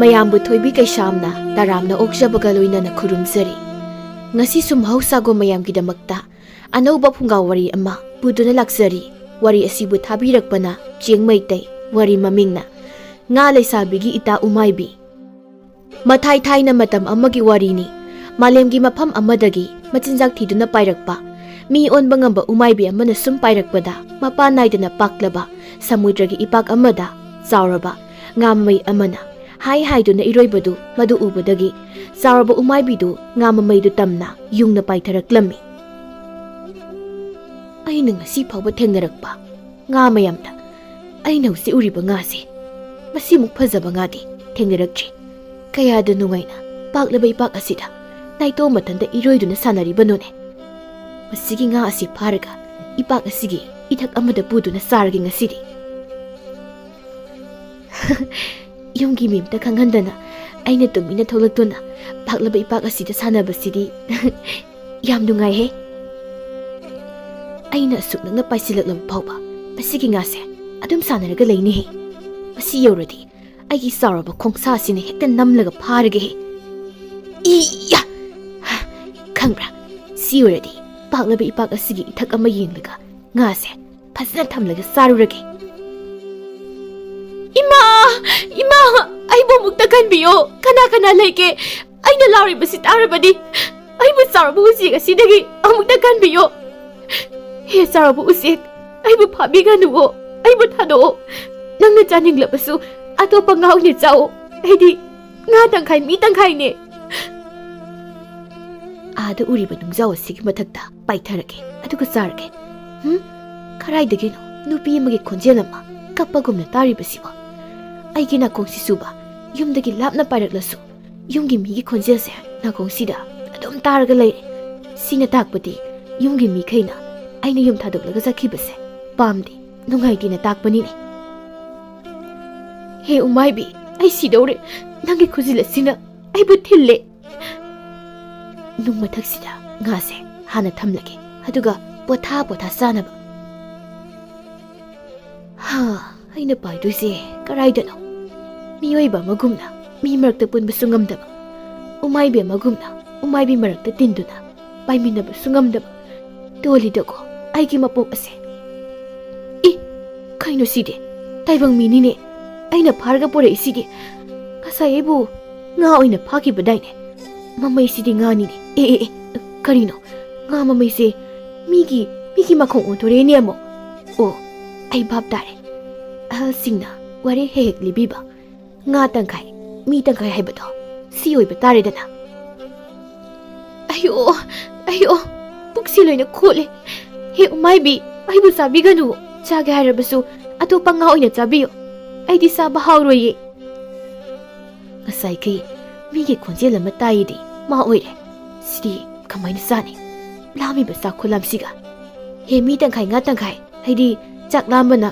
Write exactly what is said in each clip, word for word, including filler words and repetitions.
ꯃꯌꯥꯝꯕꯨ ꯊꯣꯏꯕꯤ ꯀꯩꯁꯥꯝꯅ ꯇꯔꯥꯝꯅ ꯑꯣꯛꯆꯕꯒ ꯂꯣꯏꯅꯅ ꯈꯨꯔꯨꯝꯖꯔꯤ꯫ ꯉꯁꯤꯁꯨ ꯃꯍꯧꯁꯥꯒꯨꯝ ꯃꯌꯥꯝꯒꯤꯗꯃꯛꯇ ꯑꯅꯧꯕ ꯐꯨꯡꯒꯥ ꯋꯥꯔꯤ ꯑꯃ ꯄꯨꯗꯨꯅ ꯂꯥꯛꯆꯔꯤ꯫ ꯋꯥꯔꯤ ꯑꯁꯤꯕꯨ ꯊꯥꯕꯤꯔꯛꯄꯅ ꯆꯦꯡ ꯃꯩꯇꯩ, ꯋꯥꯔꯤ ꯃꯃꯤꯡꯅ ꯉꯥ ꯂꯩꯁꯥꯕꯤꯒꯤ ꯏꯇꯥ ꯎꯃꯥꯏꯕꯤ꯫ ꯃꯊꯥꯏ ꯊꯥꯏꯅ ꯃꯇꯝ ꯑꯃꯒꯤ ꯋꯥꯔꯤꯅꯤ꯫ ꯃꯥꯂꯦꯝꯒꯤ ꯃꯐꯝ ꯑꯃꯗꯒꯤ ꯃꯆꯤꯟꯖꯥꯛ ꯊꯤꯗꯨꯅ ꯄꯥꯏꯔꯛꯄ, ꯃꯤ ꯑꯣꯟꯕ ꯉꯝꯕ ꯎꯃꯥꯏꯕꯤ ꯑꯃꯅ ꯁꯨꯝ ꯄꯥꯏꯔꯛꯄꯗ, ꯃꯄꯥꯟ ꯅꯥꯏꯗꯅ ꯄꯥꯛꯂꯕ ꯁꯃꯨꯗ꯭ꯔꯒꯤ ꯏꯄꯥꯛ ꯑꯃꯗ ꯆꯥꯎꯔꯕ ꯉꯥ ꯃꯃꯩ ꯑꯃꯅ ꯍꯥꯏ ꯍꯥꯏꯗꯨꯅ ꯏꯔꯣꯏꯕꯗꯨ ꯃꯗꯨ ꯎꯕꯗꯒꯤ, ꯆꯥꯎꯔꯕ ꯎꯃꯥꯏꯕꯤꯗꯨ ꯉꯥ ꯃꯃꯩꯗꯨ ꯇꯝꯅ ꯌꯨꯡꯅ ꯄꯥꯏꯊꯔꯛꯂꯝꯃꯤ꯫ "ꯑꯩꯅ ꯉꯁꯤ ꯐꯥꯎꯕ ꯊꯦꯡꯅꯔꯛꯄ ꯉꯥ ꯃꯌꯥꯝꯗ ꯑꯩꯅ ꯍꯧꯖꯤꯛ ꯎꯔꯤꯕ ꯉꯥꯁꯦ, ꯃꯁꯤꯃꯨꯛ ꯐꯖꯕ ꯉꯥꯗꯤ ꯊꯦꯡꯅꯔꯛꯇ꯭ꯔꯤ꯫ ꯀꯌꯥꯗ ꯅꯨꯡꯉꯥꯏꯅ ꯄꯥꯛꯂꯕ ꯏꯄꯥꯛ ꯑꯁꯤꯗ ꯅꯥꯏꯇꯣꯝ ꯃꯊꯟꯇ ꯏꯔꯣꯏꯗꯨꯅ ꯁꯥꯟꯅꯔꯤꯕꯅꯣꯅꯦ꯫ ꯃꯁꯤꯒꯤ ꯉꯥ ꯑꯁꯤ ꯐꯥꯔꯒ ꯏꯄꯥꯛ ꯑꯁꯤꯒꯤ ꯏꯊꯛ ꯑꯃꯗ ꯄꯨꯗꯨꯅ ꯆꯥꯔꯒꯦ ꯉꯁꯤꯗꯤ꯫" "ꯌꯨꯝꯒꯤ ꯃꯤ ꯑꯝꯇ ꯈꯪꯍꯟꯗꯅ ꯑꯩꯅ ꯇꯨꯃꯤꯟꯅ ꯊꯣꯛꯂꯛꯇꯨꯅ ꯄꯥꯛꯂꯕ ꯏꯄꯥꯛ ꯑꯁꯤꯗ ꯁꯥꯟꯅꯕꯁꯤꯗꯤ ꯌꯥꯝ ꯅꯨꯡꯉꯥꯏꯍꯦ꯫ ꯑꯩꯅ ꯑꯁꯨꯛ ꯅꯛꯅ ꯄꯥꯏꯁꯤꯜꯂꯛꯂꯕ ꯐꯥꯎꯕ ꯃꯁꯤꯒꯤ ꯉꯥꯁꯦ ꯑꯗꯨꯝ ꯁꯥꯟꯅꯔꯒ ꯂꯩꯅꯤꯍꯦ꯫ ꯃꯁꯤ ꯌꯧꯔꯗꯤ ꯑꯩꯒꯤ ꯆꯥꯎꯔꯕ ꯈꯣꯡꯁꯥ ꯑꯁꯤꯅ ꯍꯦꯛꯇ ꯅꯝꯂꯒ ꯐꯥꯔꯒꯦꯍꯦ꯫ ꯏꯌꯥ! ꯈꯪꯕ꯭ꯔꯥ? ꯁꯤ ꯑꯣꯏꯔꯗꯤ ꯄꯥꯛꯂꯕ ꯏꯄꯥꯛ ꯑꯁꯤꯒꯤ ꯏꯊꯛ ꯑꯃ ꯌꯦꯡꯂꯒ ꯉꯥꯁꯦ ꯐꯖꯅ ꯊꯝꯂꯒ ꯆꯥꯔꯨꯔꯒꯦ꯫" "ꯏꯃꯥ! ꯏꯃꯥ! ꯑꯩꯕꯨ ꯑꯃꯨꯛꯇ ꯀꯟꯕꯤꯌꯣ꯫ ꯀꯅꯥ ꯀꯅꯥ ꯂꯩꯒꯦ? ꯑꯩꯅ ꯂꯥꯎꯔꯤꯕꯁꯤ ꯇꯥꯔꯕꯗꯤ ꯑꯩꯕꯨ ꯆꯥꯎꯔꯕ ꯎꯆꯦꯛ ꯑꯁꯤꯗꯒꯤ ꯑꯃꯨꯛꯇ ꯀꯟꯕꯤꯌꯣ꯫ ꯍꯦ ꯆꯥꯎꯔꯕ ꯎꯆꯦꯛ, ꯑꯩꯕꯨ ꯐꯥꯕꯤꯒꯅꯨꯑꯣ꯫ ꯑꯩꯕꯨ ꯊꯥꯗꯣꯛꯑꯣ꯫ ꯅꯪꯅ ꯆꯥꯅꯤꯡꯂꯕꯁꯨ ꯑꯇꯣꯞꯄ ꯉꯥ ꯑꯣꯏꯅ ꯆꯥꯑꯣ꯫ ꯑꯩꯗꯤ ꯉꯥ ꯇꯪꯈꯥꯏ ꯃꯤ ꯇꯪꯈꯥꯏꯅꯦ꯫" "ꯑꯥꯗ ꯎꯔꯤꯕ ꯅꯨꯡꯖꯥꯎ ꯑꯁꯤꯒꯤ ꯃꯊꯛꯇ ꯄꯥꯏꯊꯔꯒꯦ, ꯑꯗꯨꯒ ꯆꯥꯔꯒꯦ꯫" ꯍꯨꯝ? ꯀꯗꯥꯏꯗꯒꯤꯅꯣ ꯅꯨꯄꯤ ꯑꯃꯒꯤ ꯈꯣꯟꯖꯦꯜ ꯑꯃ ꯀꯞꯄꯒꯨꯝꯅ ꯇꯥꯔꯤꯕꯁꯤꯕꯣ? ꯑꯩꯒꯤ ꯅꯥꯀꯣꯡꯁꯤꯁꯨꯕ ꯌꯨꯝꯗꯒꯤ ꯂꯥꯞꯅ ꯄꯥꯏꯔꯛꯂꯁꯨ, ꯌꯨꯝꯒꯤ ꯃꯤꯒꯤ ꯈꯣꯟꯖꯦꯜꯁꯦ ꯅꯥꯀꯣꯡꯁꯤꯗ ꯑꯗꯨꯝ ꯇꯥꯔꯒ ꯂꯩꯔꯦ꯫ ꯁꯤꯅ ꯇꯥꯛꯄꯗꯤ ꯌꯨꯝꯒꯤ ꯃꯤꯈꯩꯅ ꯑꯩꯅ ꯌꯨꯝ ꯊꯥꯗꯣꯛꯂꯒ ꯆꯠꯈꯤꯕꯁꯦ ꯄꯥꯝꯗꯦ, ꯅꯨꯡꯉꯥꯏꯇꯦꯅ ꯇꯥꯛꯄꯅꯤꯅꯦ꯫ "ꯍꯦ ꯎꯃꯥꯏꯕꯤ, ꯑꯩ ꯁꯤꯗꯧꯔꯦ꯫ ꯅꯪꯒꯤ ꯈꯨꯖꯤꯜ ꯑꯁꯤꯅ ꯑꯩꯕꯨ ꯊꯤꯜꯂꯦ꯫" ꯅꯨꯡ ꯃꯊꯛꯁꯤꯗ ꯉꯥꯁꯦ ꯍꯥꯟꯅ ꯊꯝꯂꯒꯦ, ꯑꯗꯨꯒ ꯄꯣꯊꯥ ꯄꯣꯊꯥ ꯆꯥꯅꯕ꯫ ꯍꯥ, ꯑꯩꯅ ꯄꯥꯏꯗꯣꯏꯁꯦ ꯀꯔꯥꯏꯗꯅꯣ? ꯃꯤꯑꯣꯏꯕ ꯑꯃꯒꯨꯝꯅ ꯃꯤ ꯃꯔꯛꯇ ꯄꯨꯟꯕꯁꯨ ꯉꯝꯗꯕ, ꯎꯃꯥꯏꯕꯤ ꯑꯃꯒꯨꯝꯅ ꯎꯃꯥꯏꯕꯤ ꯃꯔꯛꯇ ꯇꯤꯟꯗꯨꯅ ꯄꯥꯏꯃꯤꯟꯅꯕꯁꯨ ꯉꯝꯗꯕ ꯇꯣꯜꯂꯤꯗꯀꯣ ꯑꯩꯒꯤ ꯃꯄꯣꯛ ꯑꯁꯦ꯫ ꯏ, ꯀꯩꯅꯣ ꯁꯤꯗꯤ? ꯇꯥꯏꯕꯪ ꯃꯤꯅꯤꯅꯦ꯫ ꯑꯩꯅ ꯐꯥꯔꯒ ꯄꯨꯔꯛꯏꯁꯤꯗꯤ꯫ ꯉꯁꯥꯏ ꯑꯩꯕꯨ ꯉꯥ ꯑꯣꯏꯅ ꯐꯥꯈꯤꯕꯗꯥꯏꯅꯦ? ꯃꯃꯩꯁꯤꯗꯤ ꯉꯥꯅꯤꯅꯦ꯫ ꯑꯦ, ꯑꯦ, ꯑꯦ, ꯀꯔꯤꯅꯣ? ꯉꯥ ꯃꯃꯩꯁꯦ ꯃꯤꯒꯤ, ꯃꯤꯒꯤ ꯃꯈꯣꯡ ꯑꯣꯟꯊꯣꯔꯛꯑꯦꯅꯦ ꯑꯃꯨꯛ꯫ ꯑꯣ, ꯑꯩ ꯚꯥꯞ ꯇꯥꯔꯦ꯫ ꯑꯍꯜꯁꯤꯡꯅ ꯋꯥꯔꯤ ꯍꯦꯛ ꯍꯦꯛ ꯂꯤꯕꯤꯕ, "ꯉꯥ ꯇꯪꯈꯥꯏ, ꯃꯤ ꯇꯪꯈꯥꯏ" ꯍꯥꯏꯕꯗꯣ ꯁꯤ ꯑꯣꯏꯕ ꯇꯥꯔꯦꯗꯅ꯫ ꯑꯌꯣ, ꯑꯌꯣ, ꯄꯨꯛꯁꯤ ꯂꯣꯏꯅ ꯈꯣꯠꯂꯦ꯫ ꯍꯦ ꯎꯃꯥꯏꯕꯤ, ꯑꯩꯕꯨ ꯆꯥꯕꯤꯒꯅꯨ꯫ ꯆꯥꯒꯦ ꯍꯥꯏꯔꯕꯁꯨ ꯑꯇꯣꯞꯄ ꯉꯥ ꯑꯣꯏꯅ ꯆꯥꯕꯤꯌꯨ꯫ ꯑꯩꯗꯤ ꯆꯥꯕ ꯍꯥꯎꯔꯣꯏꯌꯦ꯫ ꯉꯁꯥꯏꯈꯩ ꯃꯤꯒꯤ ꯈꯣꯟꯖꯦꯜ ꯑꯃ ꯇꯥꯏꯌꯦꯗꯤ ꯃꯥ ꯑꯣꯏꯔꯦ꯫ ꯁꯤꯗꯤ ꯀꯃꯥꯏꯅ ꯆꯥꯅꯤ? ꯂꯥꯝꯃꯤꯕ ꯆꯥꯛ ꯈꯨꯂꯥꯝꯁꯤꯒ꯫ ꯍꯦ ꯃꯤ ꯇꯪꯈꯥꯏ ꯉꯥ ꯇꯪꯈꯥꯏ, ꯑꯩꯗꯤ ꯆꯥꯛ ꯂꯥꯝꯕꯅ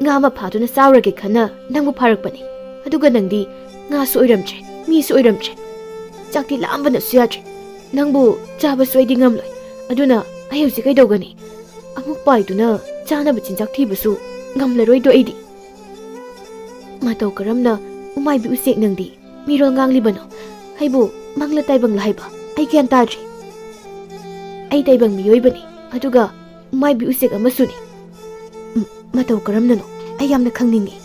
ꯉꯥ ꯑꯃ ꯐꯥꯗꯨꯅ ꯆꯥꯎꯔꯒꯦ ꯈꯟꯅ ꯅꯪꯕꯨ ꯐꯥꯔꯛꯄꯅꯤ꯫ ꯑꯗꯨꯒ ꯅꯪꯗꯤ ꯉꯥꯁꯨ ꯑꯣꯏꯔꯝꯗ꯭ꯔꯦ, ꯃꯤꯁꯨ ꯑꯣꯏꯔꯝꯗ꯭ꯔꯦ꯫ ꯆꯥꯛꯇꯤ ꯂꯥꯝꯕꯅꯁꯨ ꯌꯥꯗ꯭ꯔꯦ꯫ ꯅꯪꯕꯨ ꯆꯥꯕꯁꯨ ꯑꯩꯗꯤ ꯉꯝꯂꯣꯏ꯫ ꯑꯗꯨꯅ ꯑꯩ ꯍꯧꯖꯤꯛ ꯀꯩꯗꯧꯒꯅꯤ? ꯑꯃꯨꯛ ꯄꯥꯏꯗꯨꯅ ꯆꯥꯅꯕ ꯆꯤꯟꯖꯥꯛ ꯊꯤꯕꯁꯨ ꯉꯝꯂꯔꯣꯏꯗꯣ ꯑꯩꯗꯤ꯫ ꯃꯇꯧ ꯀꯔꯝꯅ ꯎꯃꯥꯏꯕꯤ ꯎꯆꯦꯛ ꯅꯪꯗꯤ ꯃꯤꯔꯣꯜ ꯉꯥꯡꯂꯤꯕꯅꯣ? ꯑꯩꯕꯨ ꯃꯪꯂ ꯇꯥꯏꯕꯪꯂ ꯍꯥꯏꯕ ꯑꯩ ꯒ꯭ꯌꯥꯟ ꯇꯥꯗ꯭ꯔꯦ꯫ ꯑꯩ ꯇꯥꯏꯕꯪ ꯃꯤꯑꯣꯏꯕꯅꯤ, ꯑꯗꯨꯒ ꯎꯃꯥꯏꯕꯤ ꯎꯆꯦꯛ ꯑꯃꯁꯨꯅꯤ꯫ ꯎꯝ, ꯃꯇꯧ ꯀꯔꯝꯅꯅꯣ? ꯑꯩ ꯌꯥꯝꯅ ꯈꯪꯅꯤꯡꯉꯤ꯫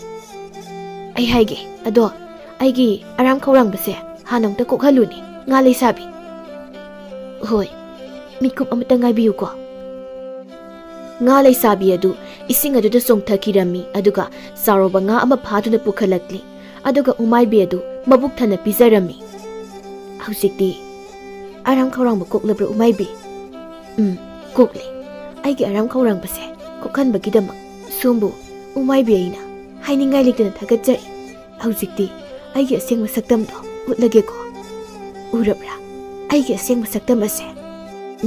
ꯑꯩ ꯍꯥꯏꯒꯦ, ꯑꯗꯣ ꯑꯩꯒꯤ ꯑꯔꯥꯝ ꯈꯧꯔꯥꯡꯕꯁꯦ ꯍꯥꯟꯅ ꯑꯝꯇ ꯀꯣꯛꯍꯜꯂꯨꯅꯦ, ꯉꯥ ꯂꯩꯁꯥꯕꯤ꯫ ꯍꯣꯏ, ꯃꯤꯠꯀꯨꯞ ꯑꯃꯇ ꯉꯥꯏꯕꯤꯌꯨꯀꯣ꯫ ꯉꯥ ꯂꯩꯁꯥꯕꯤ ꯑꯗꯨ ꯏꯁꯤꯡ ꯑꯗꯨꯗ ꯆꯣꯡꯊꯈꯤꯔꯝꯃꯤ, ꯑꯗꯨꯒ ꯆꯥꯎꯔꯕ ꯉꯥ ꯑꯃ ꯐꯥꯗꯨꯅ ꯄꯨꯈꯠꯂꯛꯂꯤ, ꯑꯗꯨꯒ ꯎꯃꯥꯏꯕꯤ ꯑꯗꯨ ꯃꯕꯨꯛ ꯊꯟꯅ ꯄꯤꯖꯔꯝꯃꯤ꯫ ꯍꯧꯖꯤꯛꯇꯤ ꯑꯔꯥꯝ ꯈꯧꯔꯥꯡꯕ ꯀꯣꯛꯂꯕ꯭ꯔꯥ ꯎꯃꯥꯏꯕꯤ? ꯎꯝ, ꯀꯣꯛꯂꯦ꯫ ꯑꯩꯒꯤ ꯑꯔꯥꯝ ꯈꯧꯔꯥꯡꯕꯁꯦ ꯀꯣꯛꯍꯟꯕꯒꯤꯗꯃꯛ ꯁꯣꯝꯕꯨ ꯎꯃꯥꯏꯕꯤ ꯑꯩꯅ ꯍꯥꯏꯅꯤꯡꯉꯥꯏ ꯂꯩꯇꯅ ꯊꯥꯒꯠꯆꯔꯤ꯫ ꯍꯧꯖꯤꯛꯇꯤ ꯑꯩꯒꯤ ꯑꯁꯦꯡꯕ ꯁꯛꯇꯝꯗꯣ ꯎꯠꯂꯒꯦꯀꯣ꯫ ꯎꯔꯕ꯭ꯔꯥ? ꯑꯩꯒꯤ ꯑꯁꯦꯡꯕ ꯁꯛꯇꯝ ꯑꯁꯦ꯫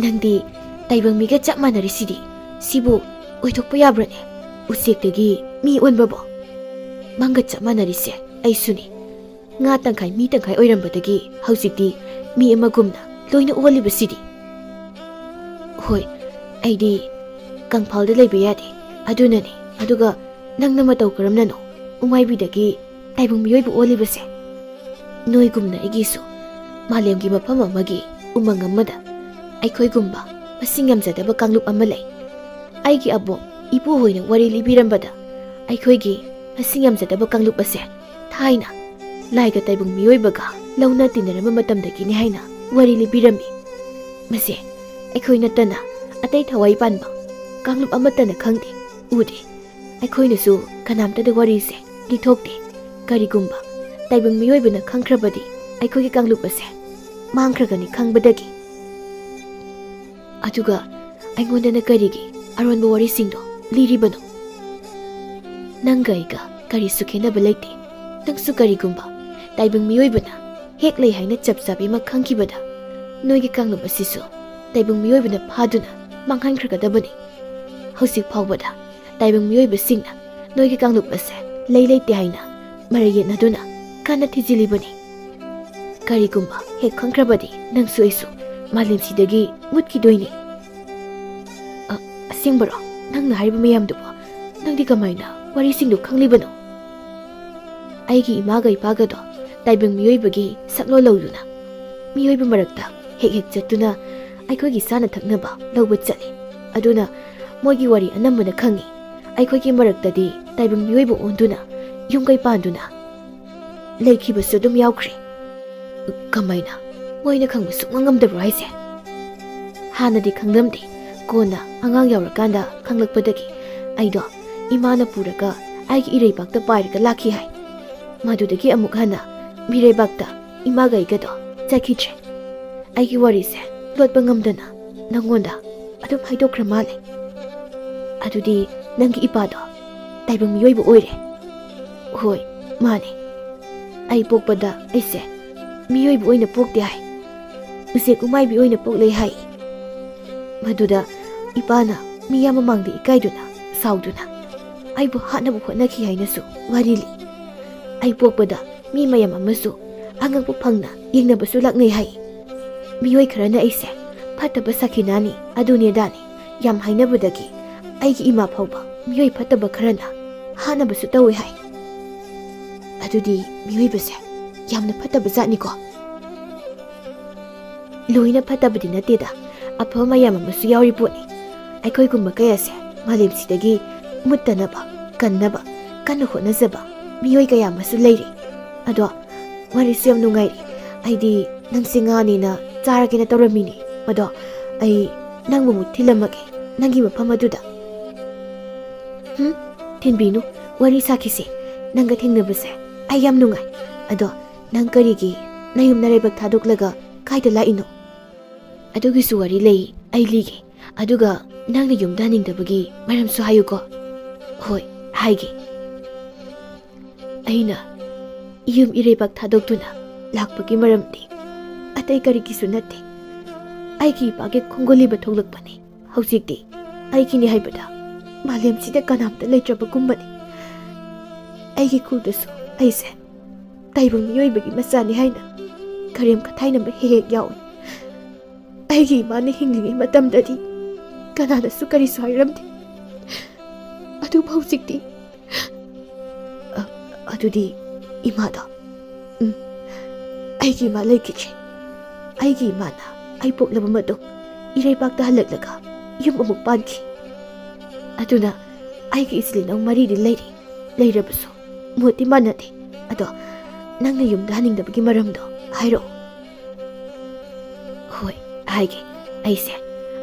ꯅꯪꯗꯤ ꯇꯥꯏꯕꯪ ꯃꯤꯒ ꯆꯞ ꯃꯥꯟꯅꯔꯤꯁꯤꯗꯤ꯫ ꯁꯤꯕꯨ ꯑꯣꯏꯊꯣꯛꯄ ꯌꯥꯕ꯭ꯔꯅꯦ? ꯎꯆꯦꯛꯇꯒꯤ ꯃꯤ ꯑꯣꯟꯕꯕꯣ? ꯃꯪꯒ ꯆꯞ ꯃꯥꯟꯅꯔꯤꯁꯦ ꯑꯩꯁꯨꯅꯤ꯫ ꯉꯥ ꯇꯪꯈꯥꯏ ꯃꯤ ꯇꯪꯈꯥꯏ ꯑꯣꯏꯔꯝꯕꯗꯒꯤ ꯍꯧꯖꯤꯛꯇꯤ ꯃꯤ ꯑꯃꯒꯨꯝꯅ ꯂꯣꯏꯅ ꯑꯣꯜꯂꯤꯕꯁꯤꯗꯤ꯫ ꯍꯣꯏ, ꯑꯩꯗꯤ ꯀꯪꯐꯥꯜꯗ ꯂꯩꯕ ꯌꯥꯗꯦ꯫ ꯑꯗꯨꯅꯅꯦ꯫ ꯑꯗꯨꯒ ꯅꯪꯅ ꯃꯇꯧ ꯀꯔꯝꯅꯅꯣ ꯎꯃꯥꯏꯕꯤꯗꯒꯤ ꯇꯥꯏꯕꯪ ꯃꯤꯑꯣꯏꯕ ꯑꯣꯜꯂꯤꯕꯁꯦ? ꯅꯣꯏꯒꯨꯝꯅ ꯑꯩꯒꯤꯁꯨ ꯃꯥꯂꯦꯝꯒꯤ ꯃꯐꯝ ꯑꯃꯒꯤ ꯎꯃꯪ ꯑꯃꯗ ꯑꯩꯈꯣꯏꯒꯨꯝꯕ ꯃꯁꯤꯡ ꯌꯥꯝꯖꯗꯕ ꯀꯥꯡꯂꯨꯞ ꯑꯃ ꯂꯩ꯫ ꯑꯩꯒꯤ ꯑꯕꯣꯛ ꯏꯄꯨꯍꯣꯏꯅ ꯋꯥꯔꯤ ꯂꯤꯕꯤꯔꯝꯕꯗ, ꯑꯩꯈꯣꯏꯒꯤ ꯃꯁꯤꯡ ꯌꯥꯝꯖꯗꯕ ꯀꯥꯡꯂꯨꯞ ꯑꯁꯦ ꯊꯥꯏꯅ ꯂꯥꯏꯒ ꯇꯥꯏꯕꯪ ꯃꯤꯑꯣꯏꯕꯒ ꯂꯧꯅ ꯇꯤꯟꯅꯔꯝꯕ ꯃꯇꯝꯗꯒꯤꯅꯤ ꯍꯥꯏꯅ ꯋꯥꯔꯤ ꯂꯤꯕꯤꯔꯝꯃꯤ꯫ ꯃꯁꯦ ꯑꯩꯈꯣꯏ ꯅꯠꯇꯅ ꯑꯇꯩ ꯊꯋꯥꯏ ꯄꯥꯟꯕ ꯀꯥꯡꯂꯨꯞ ꯑꯃꯠꯇꯅ ꯈꯪꯗꯦ, ꯎꯗꯦ꯫ ꯑꯩꯈꯣꯏꯅꯁꯨ ꯀꯅꯥꯝꯇꯗ ꯋꯥꯔꯤꯁꯦ ꯂꯤꯊꯣꯛꯇꯦ꯫ ꯀꯔꯤꯒꯨꯝꯕ ꯇꯥꯏꯕꯪ ꯃꯤꯑꯣꯏꯕꯅ ꯈꯪꯈ꯭ꯔꯕꯗꯤ ꯑꯩꯈꯣꯏꯒꯤ ꯀꯥꯡꯂꯨꯞ ꯑꯁꯦ ꯃꯥꯡꯈ꯭ꯔꯒꯅꯤ ꯈꯪꯕꯗꯒꯤ꯫ ꯑꯗꯨꯒ ꯑꯩꯉꯣꯟꯗꯅ ꯀꯔꯤꯒꯤ ꯑꯔꯣꯟꯕ ꯋꯥꯔꯤꯁꯤꯡꯗꯣ ꯂꯤꯔꯤꯕꯅꯣ? ꯅꯪꯒ ꯑꯩꯒ ꯀꯔꯤꯁꯨ ꯈꯦꯠꯅꯕ ꯂꯩꯇꯦ꯫ ꯅꯪꯁꯨ ꯀꯔꯤꯒꯨꯝꯕ ꯇꯥꯏꯕꯪ ꯃꯤꯑꯣꯏꯕꯅ ꯍꯦꯛ ꯂꯩ ꯍꯥꯏꯅ ꯆꯞ ꯆꯥꯕꯤꯃꯛ ꯈꯪꯈꯤꯕꯗ, ꯅꯣꯏꯒꯤ ꯀꯥꯡꯂꯨꯞ ꯑꯁꯤꯁꯨ ꯇꯥꯏꯕꯪ ꯃꯤꯑꯣꯏꯕꯅ ꯐꯥꯗꯨꯅ ꯃꯥꯡꯍꯟꯈ꯭ꯔꯒꯗꯕꯅꯤ꯫ ꯍꯧꯖꯤꯛ ꯐꯥꯎꯕꯗ ꯇꯥꯏꯕꯪ ꯃꯤꯑꯣꯏꯕꯁꯤꯡꯅ ꯅꯣꯏꯒꯤ ꯀꯥꯡꯂꯨꯞ ꯑꯁꯦ ꯂꯩ ꯂꯩꯇꯦ ꯍꯥꯏꯅ ꯃꯔꯩ ꯌꯦꯠꯅꯗꯨꯅ ꯀꯟꯅ ꯊꯤꯖꯤꯜꯂꯤꯕꯅꯤ꯫ ꯀꯔꯤꯒꯨꯝꯕ ꯍꯦꯛ ꯈꯪꯈ꯭ꯔꯕꯗꯤ ꯅꯪꯁꯨ ꯑꯩꯁꯨ ꯃꯥꯂꯦꯝꯁꯤꯗꯒꯤ ꯃꯨꯠꯈꯤꯗꯣꯏꯅꯤ꯫ ꯑ, ꯑꯁꯦꯡꯕꯔꯣ? ꯅꯪꯅ ꯍꯥꯏꯔꯤꯕ ꯃꯌꯥꯝꯗꯨꯕꯨ ꯅꯪꯗꯤ ꯀꯃꯥꯏꯅ ꯋꯥꯔꯤꯁꯤꯡꯗꯨ ꯈꯪꯂꯤꯕꯅꯣ? ꯑꯩꯒꯤ ꯏꯃꯥꯒ ꯏꯄꯥꯒꯗꯣ ꯇꯥꯏꯕꯪ ꯃꯤꯑꯣꯏꯕꯒꯤ ꯁꯛꯂꯣꯟ ꯂꯧꯗꯨꯅ ꯃꯤꯑꯣꯏꯕ ꯃꯔꯛꯇ ꯍꯦꯛ ꯍꯦꯛ ꯆꯠꯇꯨꯅ ꯑꯩꯈꯣꯏꯒꯤ ꯆꯥꯅ ꯊꯛꯅꯕ ꯂꯧꯕ ꯆꯠꯂꯤ꯫ ꯑꯗꯨꯅ ꯃꯣꯏꯒꯤ ꯋꯥꯔꯤ ꯑꯅꯝꯕꯅ ꯈꯪꯉꯤ꯫ ꯑꯩꯈꯣꯏꯒꯤ ꯃꯔꯛꯇꯗꯤ ꯇꯥꯏꯕꯪ ꯃꯤꯑꯣꯏꯕ ꯑꯣꯟꯗꯨꯅ ꯌꯨꯝ ꯀꯩ ꯄꯥꯟꯗꯨꯅ ꯂꯩꯈꯤꯕꯁꯨ ꯑꯗꯨꯝ ꯌꯥꯎꯈ꯭ꯔꯦ꯫ ꯀꯃꯥꯏꯅ? ꯃꯣꯏꯅ ꯈꯪꯕ ꯁꯨꯛꯉꯝ ꯉꯝꯗꯕ꯭ꯔꯣ ꯍꯥꯏꯁꯦ? ꯍꯥꯟꯅꯗꯤ ꯈꯪꯂꯝꯗꯦ꯫ ꯀꯣꯟꯅ ꯑꯉꯥꯡ ꯌꯥꯎꯔꯀꯥꯟꯗ ꯈꯪꯂꯛꯄꯗꯒꯤ ꯑꯩꯗꯣ ꯏꯃꯥꯅ ꯄꯨꯔꯒ ꯑꯩꯒꯤ ꯏꯔꯩꯕꯥꯛꯇ ꯄꯥꯏꯔꯒ ꯂꯥꯛꯈꯤ ꯍꯥꯏ꯫ ꯃꯗꯨꯗꯒꯤ ꯑꯃꯨꯛ ꯍꯟꯅ ꯃꯤꯔꯩꯕꯥꯛꯇ ꯏꯃꯥꯒ ꯑꯩꯒꯗꯣ ꯆꯠꯈꯤꯗ꯭ꯔꯦ꯫ ꯑꯩꯒꯤ ꯋꯥꯔꯤꯁꯦ ꯂꯣꯠꯄ ꯉꯝꯗꯅ ꯅꯪꯉꯣꯟꯗ ꯑꯗꯨꯝ ꯍꯥꯏꯗꯣꯛꯈ꯭ꯔ ꯃꯥꯜꯂꯦ꯫ ꯑꯗꯨꯗꯤ ꯅꯪꯒꯤ ꯏꯄꯥꯗꯣ ꯇꯥꯏꯕꯪ ꯃꯤꯑꯣꯏꯕ ꯑꯣꯏꯔꯦ? ꯍꯣꯏ, ꯃꯥꯅꯦ꯫ ꯑꯩ ꯄꯣꯛꯄꯗ ꯑꯩꯁꯦ ꯃꯤꯑꯣꯏꯕ ꯑꯣꯏꯅ ꯄꯣꯛꯇꯦ ꯍꯥꯏ, ꯎꯆꯦꯛ ꯎꯃꯥꯏꯕꯤ ꯑꯣꯏꯅ ꯄꯣꯛꯂꯦ ꯍꯥꯏ꯫ ꯃꯗꯨꯗ ꯏꯄꯥꯅ ꯃꯤꯌꯥꯝ ꯃꯃꯥꯡꯗ ꯏꯀꯥꯏꯗꯨꯅ, ꯁꯥꯎꯗꯨꯅ ꯑꯩꯕꯨ ꯍꯥꯠꯅꯕ ꯍꯣꯠꯅꯈꯤ ꯍꯥꯏꯅꯁꯨ ꯋꯥꯔꯤ ꯂꯤ꯫ ꯑꯩ ꯄꯣꯛꯄꯗ ꯃꯤ ꯃꯌꯥꯝ ꯑꯃꯁꯨ ꯑꯉꯛꯄ ꯐꯪꯅ ꯌꯦꯡꯅꯕꯁꯨ ꯂꯥꯛꯅꯩ ꯍꯥꯏ꯫ ꯃꯤꯑꯣꯏ ꯈꯔꯅ ꯑꯩꯁꯦ ꯐꯠꯇꯕ ꯁꯥꯈꯤꯅꯥꯅꯤ, ꯑꯗꯨꯅꯤ ꯑꯗꯥꯅꯤ ꯌꯥꯝ ꯍꯥꯏꯅꯕꯗꯒꯤ ꯑꯩꯒꯤ ꯏꯃꯥ ꯐꯥꯎꯕ ꯃꯤꯑꯣꯏ ꯐꯠꯇꯕ ꯈꯔꯅ ꯍꯥꯠꯅꯕꯁꯨ ꯇꯧꯏ ꯍꯥꯏ꯫ ꯑꯗꯨꯗꯤ ꯃꯤꯑꯣꯏꯕꯁꯦ ꯌꯥꯝꯅ ꯐꯠꯇꯕ ꯖꯥꯠꯅꯤꯀꯣ꯫ ꯂꯣꯏꯅ ꯐꯠꯇꯕꯗꯤ ꯅꯠꯇꯦꯗ, ꯑꯐꯕ ꯃꯌꯥꯝ ꯑꯃꯁꯨ ꯌꯥꯎꯔꯤ ꯄꯣꯠꯅꯤ꯫ ꯑꯩꯈꯣꯏꯒꯨꯝꯕ ꯀꯌꯥꯁꯦ ꯃꯥꯂꯦꯝꯁꯤꯗꯒꯤ ꯃꯨꯠꯇꯅꯕ, ꯀꯟꯅꯕ ꯀꯟꯅ ꯍꯣꯠꯅꯖꯕ ꯃꯤꯑꯣꯏ ꯀꯌꯥ ꯑꯃꯁꯨ ꯂꯩꯔꯤ꯫ ꯑꯗꯣ ꯋꯥꯔꯤꯁꯨ ꯌꯥꯝ ꯅꯨꯡꯉꯥꯏꯔꯤ꯫ ꯑꯩꯗꯤ ꯅꯪꯁꯦ ꯉꯥꯅꯦꯅ ꯆꯥꯔꯒꯦꯅ ꯇꯧꯔꯝꯃꯤꯅꯤ꯫ ꯑꯗꯣ ꯑꯩ ꯅꯪꯕꯨ ꯑꯃꯨꯛ ꯊꯤꯜꯂꯝꯃꯒꯦ, ꯅꯪꯒꯤ ꯃꯐꯝ ꯑꯗꯨꯗ꯫ ꯍꯨꯝ, ꯊꯤꯟꯕꯤꯅꯨ, ꯋꯥꯔꯤ ꯁꯥꯈꯤꯁꯦ꯫ ꯅꯪꯒ ꯊꯦꯡꯅꯕꯁꯦ ꯑꯩ ꯌꯥꯝ ꯅꯨꯡꯉꯥꯏ꯫ ꯑꯗꯣ ꯅꯪ ꯀꯔꯤꯒꯤ ꯅꯌꯨꯝ ꯅꯔꯩꯕꯛ ꯊꯥꯗꯣꯛꯂꯒ ꯀꯥꯏꯗ ꯂꯥꯛꯏꯅꯣ? ꯑꯗꯨꯒꯤꯁꯨ ꯋꯥꯔꯤ ꯂꯩ, ꯑꯩ ꯂꯤꯒꯦ꯫ ꯑꯗꯨꯒ ꯅꯪꯅ ꯌꯨꯝꯗ ꯍꯟꯅꯤꯡꯗꯕꯒꯤ ꯃꯔꯝꯁꯨ ꯍꯥꯏꯌꯨꯀꯣ꯫ ꯍꯣꯏ, ꯍꯥꯏꯒꯦ꯫ ꯑꯩꯅ ꯌꯨꯝ ꯏꯔꯩꯕꯥꯛ ꯊꯥꯗꯣꯛꯇꯨꯅ ꯂꯥꯛꯄꯒꯤ ꯃꯔꯝꯗꯤ ꯑꯇꯩ ꯀꯔꯤꯒꯤꯁꯨ ꯅꯠꯇꯦ꯫ ꯑꯩꯒꯤ ꯏꯄꯥꯒꯤ ꯈꯣꯡꯒꯨꯜ ꯂꯤꯕ ꯊꯣꯛꯂꯛꯄꯅꯤ꯫ ꯍꯧꯖꯤꯛꯇꯤ ꯑꯩꯒꯤꯅꯤ ꯍꯥꯏꯕꯗ ꯃꯥꯂꯦꯝꯁꯤꯗ ꯀꯅꯥꯝꯇ ꯂꯩꯇ꯭ꯔꯕꯒꯨꯝꯕꯅꯤ꯫ ꯑꯩꯒꯤ ꯈꯨꯜꯗꯁꯨ ꯑꯩꯁꯦ ꯇꯥꯏꯕꯪ ꯃꯤꯑꯣꯏꯕꯒꯤ ꯃꯆꯥꯅꯤ ꯍꯥꯏꯅ ꯀꯔꯦꯝ ꯀꯊꯥꯏꯅꯕ ꯍꯦꯛ ꯍꯦꯛ ꯌꯥꯎꯏ꯫ ꯑꯩꯒꯤ ꯏꯃꯥꯅ ꯍꯤꯡꯂꯤꯉꯩ ꯃꯇꯝꯗꯗꯤ ꯀꯅꯥꯅꯁꯨ ꯀꯔꯤꯁꯨ ꯍꯥꯏꯔꯝꯗꯦ꯫ ꯑꯗꯨꯕꯨ ꯍꯧꯖꯤꯛꯇꯤ, ꯑ, ꯑꯗꯨꯗꯤ ꯏꯃꯥꯗꯣ? ꯎꯝ, ꯑꯩꯒꯤ ꯏꯃꯥ ꯂꯩꯈꯤꯗ꯭ꯔꯦ꯫ ꯑꯩꯒꯤ ꯏꯃꯥꯅ ꯑꯩ ꯄꯣꯛꯂꯕ ꯃꯇꯨꯡ ꯏꯔꯩꯕꯥꯛꯇ ꯍꯜꯂꯛꯂꯒ ꯌꯨꯝ ꯑꯃꯨꯛ ꯄꯥꯟꯈꯤ꯫ ꯑꯗꯨꯅ ꯑꯩꯒꯤ ꯏꯆꯤꯜ ꯏꯅꯥꯎ ꯃꯔꯤꯗꯤ ꯂꯩꯔꯤ꯫ ꯂꯩꯔꯕꯁꯨ ꯃꯣꯠꯇꯤ ꯃꯥꯟꯅꯗꯦ꯫ ꯑꯗꯣ ꯅꯪꯅ ꯌꯨꯝꯗ ꯍꯟꯅꯤꯡꯗꯕꯒꯤ ꯃꯔꯝꯗꯣ ꯍꯥꯏꯔꯛꯑꯣ꯫ ꯍꯣꯏ, ꯍꯥꯏꯒꯦ꯫ ꯑꯩꯁꯦ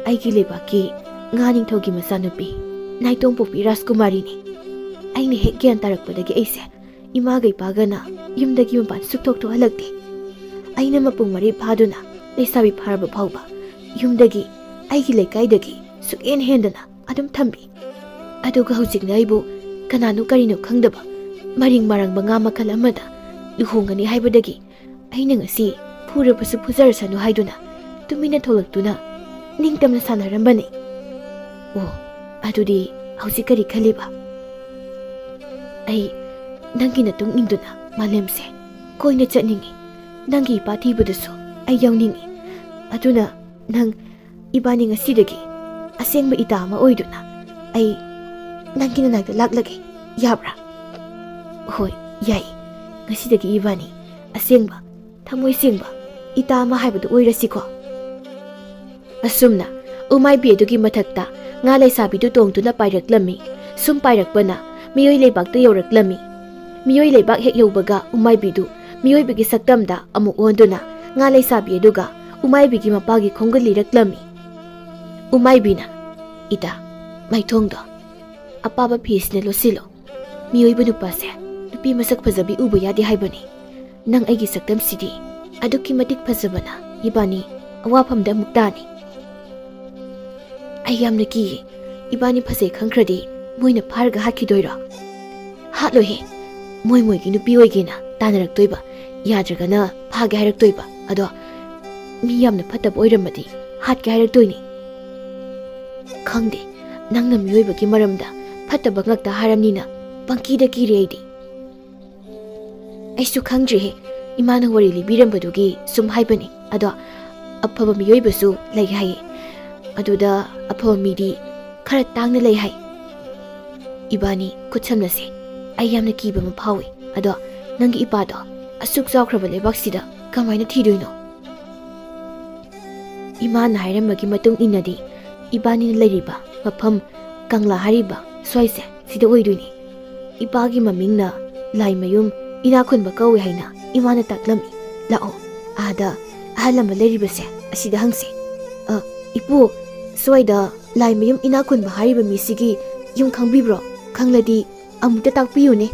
ꯑꯩꯒꯤ ꯂꯩꯕꯥꯛꯀꯤ ꯉꯥ ꯅꯤꯡꯊꯧꯒꯤ ꯃꯆꯥꯅꯨꯄꯤ ꯅꯥꯏꯇꯣꯝꯄꯣꯛꯄꯤ ꯔꯥꯖꯀꯨꯃꯥꯔꯤꯅꯤ꯫ ꯑꯩꯅ ꯍꯦꯛ ꯒ꯭ꯌꯥꯟ ꯇꯥꯔꯛꯄꯗꯒꯤ ꯑꯩꯁꯦ ꯏꯃꯥꯒ ꯏꯄꯥꯒꯅ ꯌꯨꯝꯗꯒꯤ ꯃꯄꯥꯟ ꯁꯨꯛꯊꯣꯛ ꯊꯣꯛꯍꯜꯂꯛꯇꯦ꯫ ꯑꯩꯅ ꯃꯄꯨꯡ ꯃꯔꯩ ꯐꯥꯗꯨꯅ ꯂꯩꯁꯥꯕꯤ ꯐꯥꯔꯕ ꯐꯥꯎꯕ ꯌꯨꯝꯗꯒꯤ, ꯑꯩꯒꯤ ꯂꯩꯀꯥꯏꯗꯒꯤ ꯁꯨꯛꯍꯦꯟ ꯍꯦꯟꯗꯅ ꯑꯗꯨꯝ ꯊꯝꯕꯤ꯫ ꯑꯗꯨꯒ ꯍꯧꯖꯤꯛꯅ ꯑꯩꯕꯨ ꯀꯅꯥꯅꯣ ꯀꯔꯤꯅꯣ ꯈꯪꯗꯕ ꯃꯔꯤꯡ ꯃꯔꯥꯡꯕ ꯉꯥ ꯃꯈꯜ ꯑꯃꯗ ꯂꯨꯍꯣꯡꯒꯅꯤ ꯍꯥꯏꯕꯗꯒꯤ ꯑꯩꯅ ꯉꯁꯤ ꯐꯨꯔꯕꯁꯨ ꯐꯨꯖꯔꯁꯅꯨ ꯍꯥꯏꯗꯨꯅ ꯇꯨꯃꯤꯟꯅ ꯊꯣꯛꯂꯛꯇꯨꯅ ꯅꯤꯡꯇꯝꯅ ꯁꯥꯟꯅꯔꯝꯕꯅꯤ꯫ ꯑꯣ, ꯑꯗꯨꯗꯤ ꯍꯧꯖꯤꯛ ꯀꯔꯤ ꯈꯜꯂꯤꯕ? ꯑꯩ ꯅꯪꯒꯤ ꯅꯇꯨꯡ ꯏꯟꯗꯨꯅ ꯃꯥꯂꯦꯝꯁꯦ ꯀꯣꯏꯅ ꯆꯠꯅꯤꯡꯏ꯫ ꯅꯪꯒꯤ ꯏꯄꯥ ꯊꯤꯕꯗꯁꯨ ꯑꯩ ꯌꯥꯎꯅꯤꯡꯏ꯫ ꯑꯗꯨꯅ ꯅꯪ ꯏꯕꯥꯅꯤ ꯉꯁꯤꯗꯒꯤ ꯑꯁꯦꯡꯕ ꯏꯇꯥ ꯑꯃ ꯑꯣꯏꯗꯨꯅ ꯑꯩ ꯅꯪꯒꯤ ꯅꯅꯥꯛꯇ ꯂꯥꯛꯂꯒꯦ, ꯌꯥꯕ꯭ꯔꯥ? ꯍꯣꯏ, ꯌꯥꯏ꯫ ꯉꯁꯤꯗꯒꯤ ꯏꯕꯥꯅꯤ ꯑꯁꯦꯡꯕ, ꯊꯃꯣꯏ ꯁꯦꯡꯕ ꯏꯇꯥ ꯑꯃ ꯍꯥꯏꯕꯗꯨ ꯑꯣꯏꯔꯁꯤꯀꯣ꯫ ꯑꯁꯨꯝꯅ ꯎꯃꯥꯏꯕꯤ ꯑꯗꯨꯒꯤ ꯃꯊꯛꯇ ꯉꯥ ꯂꯩꯁꯥꯕꯤꯗꯨ ꯇꯣꯡꯗꯨꯅ ꯄꯥꯏꯔꯛꯂꯝꯃꯤ꯫ ꯁꯨꯝ ꯄꯥꯏꯔꯛꯄꯅ ꯃꯤꯑꯣꯏ ꯂꯩꯕꯥꯛꯇ ꯌꯧꯔꯛꯂꯝꯃꯤ꯫ ꯃꯤꯑꯣꯏ ꯂꯩꯕꯥꯛ ꯍꯦꯛ ꯌꯧꯕꯒ ꯎꯃꯥꯏꯕꯤꯗꯨ ꯃꯤꯑꯣꯏꯕꯒꯤ ꯁꯛꯇꯝꯗ ꯑꯃꯨꯛ ꯑꯣꯟꯗꯨꯅ ꯉꯥ ꯂꯩꯁꯥꯕꯤ ꯑꯗꯨꯒ ꯎꯃꯥꯏꯕꯤꯒꯤ ꯃꯄꯥꯒꯤ ꯈꯣꯡꯒꯨꯜ ꯂꯤꯔꯛꯂꯝꯃꯤ꯫ ꯎꯃꯥꯏꯕꯤꯅ, "ꯏꯇꯥ, ꯃꯥꯏꯊꯣꯡꯗꯣ ꯑꯄꯥꯕ ꯐꯤꯁꯤꯅ ꯂꯣꯠꯁꯤꯜꯂꯣ꯫ ꯃꯤꯑꯣꯏꯕ ꯅꯨꯄꯥꯁꯦ ꯅꯨꯄꯤ ꯃꯁꯛ ꯐꯖꯕꯤ ꯎꯕ ꯌꯥꯗꯦ ꯍꯥꯏꯕꯅꯤ꯫ ꯅꯪ ꯑꯩꯒꯤ ꯁꯛꯇꯝꯁꯤꯗꯤ ꯑꯗꯨꯛꯀꯤ ꯃꯇꯤꯛ ꯐꯖꯕꯅ ꯏꯕꯥꯅꯤ ꯑꯋꯥꯐꯝꯗ ꯑꯃꯨꯛ ꯇꯥꯅꯤ꯫ ꯑꯩ ꯌꯥꯝꯅ ꯀꯤꯌꯦ꯫ ꯏꯕꯥꯅꯤ ꯐꯖꯩ ꯈꯪꯈ꯭ꯔꯗꯤ ꯃꯣꯏꯅ ꯐꯥꯔꯒ ꯍꯥꯠꯈꯤꯗꯣꯏꯔꯣ?" "ꯍꯥꯠꯂꯣꯏꯍꯦ꯫ ꯃꯣꯏ ꯃꯣꯏꯒꯤ ꯅꯨꯄꯤ ꯑꯣꯏꯒꯦꯅ ꯇꯥꯟꯅꯔꯛꯇꯣꯏꯕ, ꯌꯥꯗ꯭ꯔꯒꯅ ꯐꯥꯒꯦ ꯍꯥꯏꯔꯛꯇꯣꯏꯕ꯫ ꯑꯗꯣ ꯃꯤ ꯌꯥꯝꯅ ꯐꯠꯇꯕ ꯑꯣꯏꯔꯝꯃꯗꯤ ꯍꯥꯠꯀꯦ ꯍꯥꯏꯔꯛꯇꯣꯏꯅꯤ꯫" "ꯈꯪꯗꯦ, ꯅꯪꯅ ꯃꯤꯑꯣꯏꯕꯒꯤ ꯃꯔꯝꯗ ꯐꯠꯇꯕ ꯉꯛꯇ ꯍꯥꯏꯔꯝꯅꯤꯅ ꯄꯪꯀꯤꯗ ꯀꯤꯔꯦ ꯑꯩꯗꯤ꯫" "ꯑꯩꯁꯨ ꯈꯪꯗ꯭ꯔꯤꯍꯦ꯫ ꯏꯃꯥꯅ ꯋꯥꯔꯤ ꯂꯤꯕꯤꯔꯝꯕꯗꯨꯒꯤ ꯁꯨꯝ ꯍꯥꯏꯕꯅꯤ꯫ ꯑꯗꯣ ꯑꯐꯕ ꯃꯤꯑꯣꯏꯕꯁꯨ ꯂꯩ ꯍꯥꯏꯌꯦ꯫ ꯑꯗꯨꯗ ꯑꯐꯕ ꯃꯤꯗꯤ ꯈꯔ ꯇꯥꯡꯅ ꯂꯩ ꯍꯥꯏ꯫ ꯏꯕꯥꯅꯤ ꯈꯨꯠꯁꯝꯅꯁꯦ꯫ ꯑꯩ ꯌꯥꯝꯅ ꯀꯤꯕ ꯑꯃ ꯐꯥꯎꯏ꯫ ꯑꯗꯣ ꯅꯪꯒꯤ ꯏꯄꯥꯗꯣ ꯑꯁꯨꯛ ꯆꯥꯎꯈ꯭ꯔꯕ ꯂꯩꯕꯥꯛꯁꯤꯗ ꯀꯃꯥꯏꯅ ꯊꯤꯗꯣꯏꯅꯣ?" ꯏꯃꯥꯅ ꯍꯥꯏꯔꯝꯕꯒꯤ ꯃꯇꯨꯡ ꯏꯟꯅꯗꯤ ꯏꯕꯥꯅꯤꯅ ꯂꯩꯔꯤꯕ ꯃꯐꯝ ꯀꯪꯂꯥ ꯍꯥꯏꯔꯤꯕ ꯁ꯭ꯋꯥꯏꯁꯦ ꯁꯤꯗ ꯑꯣꯏꯗꯣꯏꯅꯤ꯫ ꯏꯄꯥꯒꯤ ꯃꯃꯤꯡꯅ ꯂꯥꯏꯃꯌꯨꯝ ꯏꯅꯥꯛꯈꯨꯟꯕ ꯀꯧꯏ ꯍꯥꯏꯅ ꯏꯃꯥꯅ ꯇꯥꯛꯂꯝꯃꯤ꯫ ꯂꯥꯛꯑꯣ, ꯑꯥꯗ ꯑꯍꯜ ꯑꯃ ꯂꯩꯔꯤꯕꯁꯦ ꯑꯁꯤꯗ ꯍꯪꯁꯦ꯫ "ꯑ, ꯏꯄꯨ, ꯁ꯭ꯋꯥꯏꯗ ꯂꯥꯏꯃꯌꯨꯝ ꯏꯅꯥꯛꯈꯨꯟꯕ ꯍꯥꯏꯔꯤꯕ ꯃꯤꯁꯤꯒꯤ ꯌꯨꯝ ꯈꯪꯕꯤꯕ꯭ꯔꯣ? ꯈꯪꯂꯗꯤ ꯑꯃꯨꯛꯇ ꯇꯥꯛꯄꯤꯌꯨꯅꯦ꯫"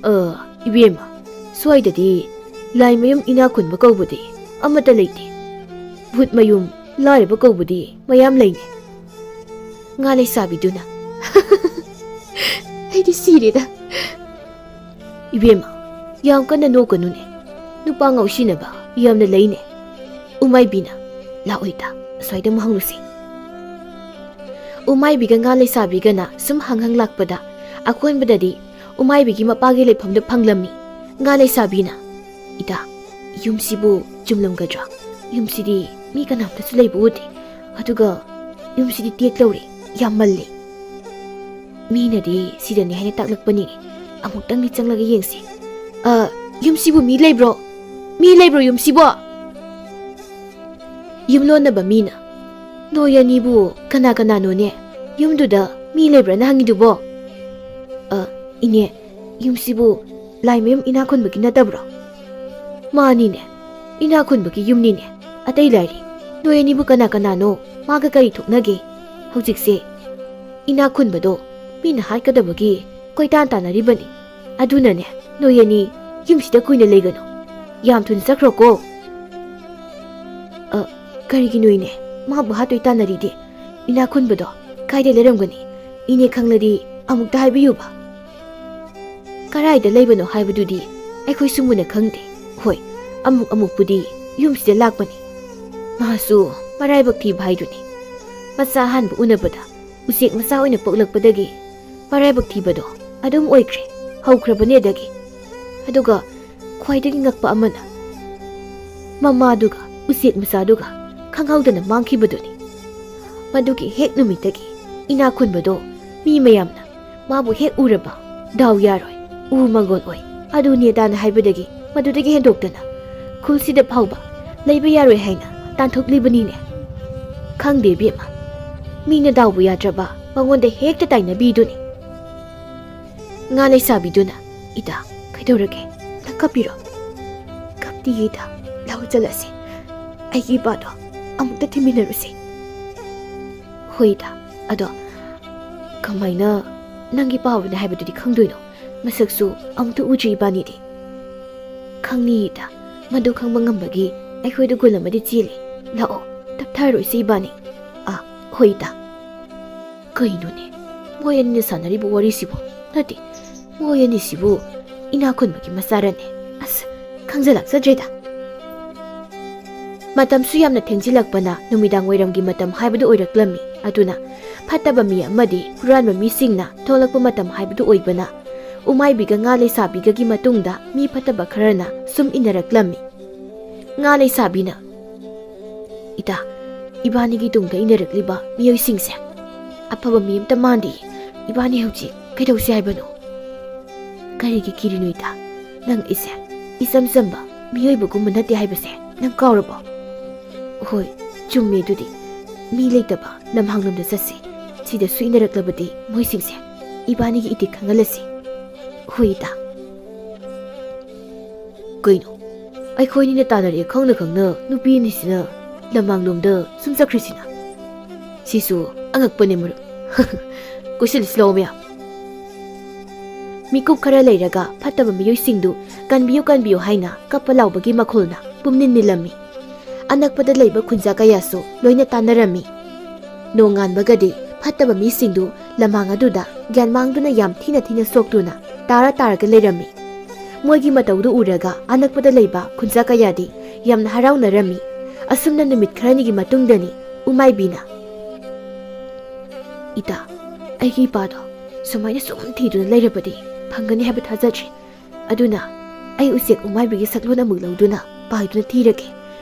"ꯑ, ꯏꯕꯦꯝꯃ, ꯁ꯭ꯋꯥꯏꯗꯗꯤ ꯂꯥꯏꯃꯌꯨꯝ ꯏꯅꯥꯛꯈꯨꯟꯕ ꯀꯧꯕꯗꯤ ꯑꯃꯠꯇ ꯂꯩꯇꯦ꯫ ꯚꯨꯠ ꯃꯌꯨꯝ ꯂꯥꯏꯔꯕ ꯀꯧꯕꯗꯤ ꯃꯌꯥꯝ ꯂꯩꯅꯦ꯫" ꯉꯥ ꯂꯩꯁꯥꯕꯤꯗꯨꯅ, "ꯑꯩꯗꯤ ꯁꯤꯔꯦꯗ꯫" "ꯏꯕꯦꯝꯃ, ꯌꯥꯝ ꯀꯟꯅ ꯅꯣꯛꯀꯅꯨꯅꯦ꯫ ꯅꯨꯄꯥ ꯉꯥꯎꯁꯤꯟꯅꯕ ꯌꯥꯝꯅ ꯂꯩꯅꯦ꯫" ꯎꯃꯥꯏꯕꯤꯅ, "ꯂꯥꯛꯑꯣ ꯏꯇꯥ, ꯑꯁ꯭ꯋꯥꯏꯗ ꯑꯃꯨꯛ ꯍꯪꯂꯨꯁꯤ꯫" ꯎꯃꯥꯏꯕꯤꯒ ꯉꯥ ꯂꯩꯁꯥꯕꯤꯒꯅ ꯁꯨꯝ ꯍꯪ ꯍꯪ ꯂꯥꯛꯄꯗ ꯑꯀꯣꯟꯕꯗꯗꯤ ꯎꯃꯥꯏꯕꯤꯒꯤ ꯃꯄꯥꯒꯤ ꯂꯩꯐꯝꯗꯨ ꯐꯪꯂꯝꯃꯤ꯫ ꯉꯥ ꯂꯩꯁꯥꯕꯤꯅ, "ꯏꯇꯥ, ꯌꯨꯝꯁꯤꯕꯨ ꯆꯨꯝꯂꯝꯒꯗ꯭ꯔꯥ? ꯌꯨꯝꯁꯤꯗꯤ ꯃꯤ ꯀꯅꯥꯝꯇꯁꯨ ꯂꯩꯕ ꯎꯗꯦ꯫ ꯑꯗꯨꯒ ꯌꯨꯝꯁꯤꯗꯤ ꯇꯦꯛ ꯇꯧꯔꯦ, ꯌꯥꯝ ꯃꯜꯂꯦ꯫ ꯃꯤꯅꯗꯤ ꯁꯤꯗꯅꯤ ꯍꯥꯏꯅ ꯇꯥꯛꯂꯛꯄꯅꯤ꯫ ꯑꯃꯨꯛꯇꯪꯗꯤ ꯆꯪꯂꯒ ꯌꯦꯡꯁꯤ꯫ ꯑ, ꯌꯨꯝꯁꯤꯕꯨ ꯃꯤ ꯂꯩꯕ꯭ꯔꯣ? ꯃꯤ ꯂꯩꯕ꯭ꯔꯣ ꯌꯨꯝꯁꯤꯕꯣ? ꯌꯨꯝꯂꯣꯟꯅꯕ ꯃꯤꯅ, "ꯅꯣꯏ ꯑꯅꯤꯕꯨ ꯀꯅꯥ ꯀꯅꯥꯅꯣꯅꯦ? ꯌꯨꯝꯗꯨꯗ ꯃꯤ ꯂꯩꯕ꯭ꯔꯥꯅ ꯍꯪꯉꯤꯗꯨꯕꯣ?" "ꯑ, ꯏꯅꯦ, ꯌꯨꯝꯁꯤꯕꯨ ꯂꯥꯏꯃꯌꯨꯝ ꯏꯅꯥꯛ ꯈꯨꯟꯕꯒꯤ ꯅꯠꯇꯕ꯭ꯔꯣ?" "ꯃꯥꯅꯤꯅꯦ, ꯏꯅꯥꯛ ꯈꯨꯟꯕꯒꯤ ꯌꯨꯝꯅꯤꯅꯦ꯫ ꯑꯇꯩ ꯂꯥꯏꯔꯤ, ꯅꯣꯏ ꯑꯅꯤꯕꯨ ꯀꯅꯥ ꯀꯅꯥꯅꯣ? ꯃꯥꯒ ꯀꯔꯤ ꯊꯣꯛꯅꯒꯦ? ꯍꯧꯖꯤꯛꯁꯦ ꯏꯅꯥꯛ ꯈꯨꯟꯕꯗꯣ ꯃꯤꯅ ꯍꯥꯠꯀꯗꯕꯒꯤ ꯀꯣꯏꯇꯥꯟ ꯇꯥꯟꯅꯔꯤꯕꯅꯤ꯫ ꯑꯗꯨꯅꯅꯦ, ꯅꯣꯏ ꯑꯅꯤ ꯌꯨꯝꯁꯤꯗ ꯀꯨꯏꯅ ꯂꯩꯒꯅꯨ꯫ ꯌꯥꯝ ꯊꯨꯅ ꯆꯠꯈ꯭ꯔꯣꯀꯣ꯫" "ꯑ, ꯀꯔꯤꯒꯤꯅꯣ ꯏꯅꯦ? ꯃꯥꯕꯨ ꯍꯥꯠꯇꯣꯏ ꯇꯥꯟꯅꯔꯤꯗꯤ? ꯏꯅꯥꯛ ꯈꯨꯟꯕꯗꯣ ꯀꯥꯏꯗ ꯂꯩꯔꯝꯒꯅꯤ? ꯏꯅꯦ ꯈꯪꯂꯗꯤ ꯑꯃꯨꯛꯇ ꯍꯥꯏꯕꯤꯌꯨꯕ꯫" "ꯀꯔꯥꯏꯗ ꯂꯩꯕꯅꯣ ꯍꯥꯏꯕꯗꯨꯗꯤ ꯑꯩꯈꯣꯏꯁꯨ ꯃꯨꯟꯅ ꯈꯪꯗꯦ꯫ ꯍꯣꯏ, ꯑꯃꯨꯛ ꯑꯃꯨꯛꯄꯨꯗꯤ ꯌꯨꯝꯁꯤꯗ ꯂꯥꯛꯄꯅꯤ꯫ ꯃꯥꯁꯨ ꯃꯔꯥꯏꯕꯛ ꯊꯤꯕ ꯍꯥꯏꯗꯨꯅꯤ꯫ ꯃꯆꯥ ꯑꯍꯥꯟꯕ ꯎꯅꯕꯗ ꯎꯆꯦꯛ ꯃꯆꯥ ꯑꯣꯏꯅ ꯄꯣꯛꯂꯛꯄꯗꯒꯤ ꯃꯔꯥꯏꯕꯛ ꯊꯤꯕꯗꯣ ꯑꯗꯨꯝ ꯑꯣꯏꯈ꯭ꯔꯦ, ꯍꯧꯈ꯭ꯔꯕꯅꯦ ꯑꯗꯒꯤ꯫ ꯑꯗꯨꯒ ꯈ꯭ꯋꯥꯏꯗꯒꯤ ꯉꯛꯄ ꯑꯃꯅ, ꯃꯃꯥꯗꯨꯒ ꯎꯆꯦꯛ ꯃꯆꯥꯗꯨꯒ ꯈꯪꯍꯧꯗꯅ ꯃꯥꯡꯈꯤꯕꯗꯨꯅꯤ꯫ ꯃꯗꯨꯒꯤ ꯍꯦꯛ ꯅꯨꯃꯤꯠꯇꯒꯤ ꯏꯅꯥꯛ ꯈꯨꯟꯕꯗꯣ ꯃꯤ ꯃꯌꯥꯝꯅ ꯃꯥꯕꯨ ꯍꯦꯛ ꯎꯔꯕ ꯗꯥꯎ ꯌꯥꯔꯣꯏ, ꯎ ꯃꯪꯒꯣꯜ ꯑꯣꯏ, ꯑꯗꯨꯅꯦ ꯑꯗꯥꯅ ꯍꯥꯏꯕꯗꯒꯤ ꯃꯗꯨꯗꯒꯤ ꯍꯦꯟꯗꯣꯛꯇꯅ ꯈꯨꯜꯁꯤꯗ ꯐꯥꯎꯕ ꯂꯩꯕ ꯌꯥꯔꯣꯏ ꯍꯥꯏꯅ ꯇꯥꯟꯊꯣꯛꯂꯤꯕꯅꯤꯅꯦ꯫ ꯈꯪꯗꯦ ꯏꯕꯦꯝꯃ, ꯃꯤꯅ ꯗꯥꯎꯕꯨ ꯌꯥꯗ꯭ꯔꯕ ꯃꯉꯣꯟꯗ ꯍꯦꯛꯇ ꯇꯥꯏꯅꯕꯤꯗꯨꯅꯤ꯫" ꯉꯥ ꯂꯩꯁꯥꯕꯤꯗꯨꯅ, "ꯏꯇꯥ, ꯀꯩꯗꯧꯔꯒꯦ? ꯅꯪ ꯀꯞꯄꯤꯔꯣ?" "ꯀꯞꯇꯤꯌꯦ ꯏꯇꯥ, ꯂꯥꯛꯑꯣ ꯆꯠꯂꯁꯦ꯫ ꯑꯩꯒꯤ ꯏꯄꯥꯗꯣ ꯑꯃꯨꯛꯇ ꯊꯤꯃꯤꯟꯅꯔꯨꯁꯦ꯫" "ꯍꯣꯏ ꯏꯇꯥ, ꯑꯗꯣ ꯀꯃꯥꯏꯅ ꯅꯪꯒꯤ ꯄꯥꯕꯅꯦ ꯍꯥꯏꯕꯗꯨꯗꯤ ꯈꯪꯗꯣꯏꯅꯣ? ꯃꯁꯛꯁꯨ ꯑꯃꯨꯛꯇ ꯎꯗ꯭ꯔꯤ ꯏꯕꯥꯅꯤꯗꯤ꯫" "ꯈꯪꯅꯤ ꯏꯇꯥ, ꯃꯗꯨ ꯈꯪꯕ ꯉꯝꯕꯒꯤ ꯑꯩꯈꯣꯏꯗ ꯒꯨꯟ ꯑꯃꯗꯤ ꯆꯦꯜꯂꯤ꯫ ꯂꯥꯛꯑꯣ, ꯇꯞꯊꯔꯣꯏꯁꯤ ꯏꯕꯥꯅꯤ꯫" "ꯑꯥ, ꯍꯣꯏ ꯏꯇꯥ꯫" ꯀꯩꯅꯣꯅꯦ, ꯃꯣꯏ ꯑꯅꯤꯅ ꯁꯥꯟꯅꯔꯤꯕ ꯋꯥꯔꯤꯁꯤꯕꯨ? ꯅꯠꯇꯦ, ꯃꯣꯏ ꯑꯅꯤꯁꯤꯕꯨ ꯏꯅꯥꯛ ꯈꯨꯟꯕꯒꯤ ꯃꯆꯥꯔꯅꯦ? ꯑꯁ, ꯈꯪꯖ ꯂꯥꯛꯆꯗ꯭ꯔꯦꯗ꯫ ꯃꯇꯝꯁꯨ ꯌꯥꯝꯅ ꯊꯦꯡꯖꯤꯜꯂꯛꯄꯅ ꯅꯨꯃꯤꯗꯥꯡ ꯋꯥꯏꯔꯝꯒꯤ ꯃꯇꯝ ꯍꯥꯏꯕꯗꯨ ꯑꯣꯏꯔꯛꯂꯝꯃꯤ꯫ ꯑꯗꯨꯅ ꯐꯠꯇꯕ ꯃꯤ ꯑꯃꯗꯤ ꯍꯨꯔꯥꯟꯕ ꯃꯤꯁꯤꯡꯅ ꯊꯣꯛꯂꯛꯄ ꯃꯇꯝ ꯍꯥꯏꯕꯗꯨ ꯑꯣꯏꯕꯅ, ꯎꯃꯥꯏꯕꯤꯒ ꯉꯥ ꯂꯩꯁꯥꯕꯤꯒꯒꯤ ꯃꯇꯨꯡꯗ ꯃꯤ ꯐꯠꯇꯕ ꯈꯔꯅ ꯁꯨꯝ ꯏꯟꯅꯔꯛꯂꯝꯃꯤ꯫ ꯉꯥ ꯂꯩꯁꯥꯕꯤꯅ, "ꯏꯇꯥ, ꯏꯕꯥꯅꯤꯒꯤ ꯇꯨꯡꯗ ꯏꯟꯅꯔꯛꯂꯤꯕ ꯃꯤꯑꯣꯏꯁꯤꯡꯁꯦ ꯑꯐꯕ ꯃꯤ ꯑꯝꯇ ꯃꯥꯟꯗꯦ꯫ ꯏꯕꯥꯅꯤ ꯍꯧꯖꯤꯛ ꯀꯩꯗꯧꯁꯤ ꯍꯥꯏꯕꯅꯣ?" "ꯀꯔꯤꯒꯤ ꯀꯤꯔꯤꯅꯣ ꯏꯇꯥ? ꯅꯪ ꯑꯩꯁꯦ ꯏꯆꯝ ꯆꯝꯕ ꯃꯤꯑꯣꯏꯕꯒꯨꯝꯕ ꯅꯠꯇꯦ ꯍꯥꯏꯕꯁꯦ ꯅꯪ ꯀꯥꯎꯔꯕꯣ? ꯍꯣꯏ, ꯆꯨꯝꯃꯦ ꯑꯗꯨꯗꯤ꯫ ꯃꯤ ꯂꯩꯇꯕ ꯂꯝꯍꯥꯡꯂꯣꯝꯗ ꯆꯠꯁꯤ꯫ ꯁꯤꯗ ꯁꯨꯏꯅꯔꯛꯂꯕꯗꯤ ꯃꯣꯏꯁꯤꯡꯁꯦ ꯏꯕꯥꯅꯤꯒꯤ ꯏꯇꯤꯛ ꯈꯪꯍꯜꯂꯁꯤ꯫ ꯍꯣꯏ, ꯏꯇꯥ꯫ ꯀꯩꯅꯣ? ꯑꯩꯈꯣꯏꯅꯤꯅ ꯇꯥꯟꯅꯔꯦ ꯈꯪꯅ ꯈꯪꯅ ꯅꯨꯄꯤ ꯑꯅꯤꯁꯤꯅ ꯂꯝꯍꯥꯡꯂꯣꯝꯗ ꯁꯨꯝ ꯆꯠꯈ꯭ꯔꯤꯁꯤꯅ? ꯁꯤꯁꯨ ꯑꯉꯛꯄꯅꯦ ꯃꯔꯨꯞ꯫ ꯀꯣꯏꯁꯤꯜꯂꯁꯤ ꯂꯥꯛꯑꯣ ꯃꯌꯥꯝ꯫ ꯃꯤꯀꯨꯞ ꯈꯔ ꯂꯩꯔꯒ ꯐꯠꯇꯕ ꯃꯤꯑꯣꯏꯁꯤꯡꯗꯨ "ꯀꯟꯕꯤꯌꯨ, ꯀꯟꯕꯤꯌꯨ" ꯍꯥꯏꯅ ꯀꯞꯄ ꯂꯥꯎꯕꯒꯤ ꯃꯈꯣꯜꯅ ꯄꯨꯝꯅꯤꯟ ꯅꯤꯜꯂꯝꯃꯤ꯫ ꯑꯅꯛꯄꯗ ꯂꯩꯕ ꯈꯨꯟꯖꯥ ꯀꯌꯥꯁꯨ ꯂꯣꯏꯅ ꯇꯥꯟꯅꯔꯝꯃꯤ꯫ ꯅꯣꯡꯉꯥꯟꯕꯒꯗꯤ ꯐꯠꯇꯕ ꯃꯤꯁꯤꯡꯗꯨ ꯂꯝꯍꯥꯡ ꯑꯗꯨꯗ ꯒ꯭ꯌꯥꯟ ꯃꯥꯡꯗꯨꯅ ꯌꯥꯝ ꯊꯤꯅ ꯊꯤꯅ ꯁꯣꯛꯇꯨꯅ ꯇꯥꯔ ꯇꯥꯔꯒ ꯂꯩꯔꯝꯃꯤ꯫ ꯃꯣꯏꯒꯤ ꯃꯇꯧꯗꯨ ꯎꯔꯒ ꯑꯅꯛꯄꯗ ꯂꯩꯕ ꯈꯨꯟꯖꯥ ꯀꯌꯥꯗꯤ ꯌꯥꯝꯅ ꯍꯔꯥꯎꯅꯔꯝꯃꯤ꯫ ꯑꯁꯨꯝꯅ ꯅꯨꯃꯤꯠ ꯈꯔꯅꯤꯒꯤ ꯃꯇꯨꯡꯗꯅꯤ ꯎꯃꯥꯏꯕꯤꯅ, "ꯏꯇꯥ, ꯑꯩꯒꯤ ꯏꯄꯥꯗꯣ ꯁꯨꯃꯥꯏꯅ ꯁꯨꯝ ꯊꯤꯗꯨꯅ ꯂꯩꯔꯕꯗꯤ ꯐꯪꯒꯅꯤ ꯍꯥꯏꯕ ꯊꯥꯖꯗ꯭ꯔꯤ꯫ ꯑꯗꯨꯅ ꯑꯩ ꯎꯆꯦꯛ ꯎꯃꯥꯏꯕꯤꯒꯤ ꯁꯛꯂꯣꯟ ꯑꯃꯨꯛ ꯂꯧꯗꯨꯅ ꯄꯥꯏꯗꯨꯅ ꯊꯤꯔꯒꯦ꯫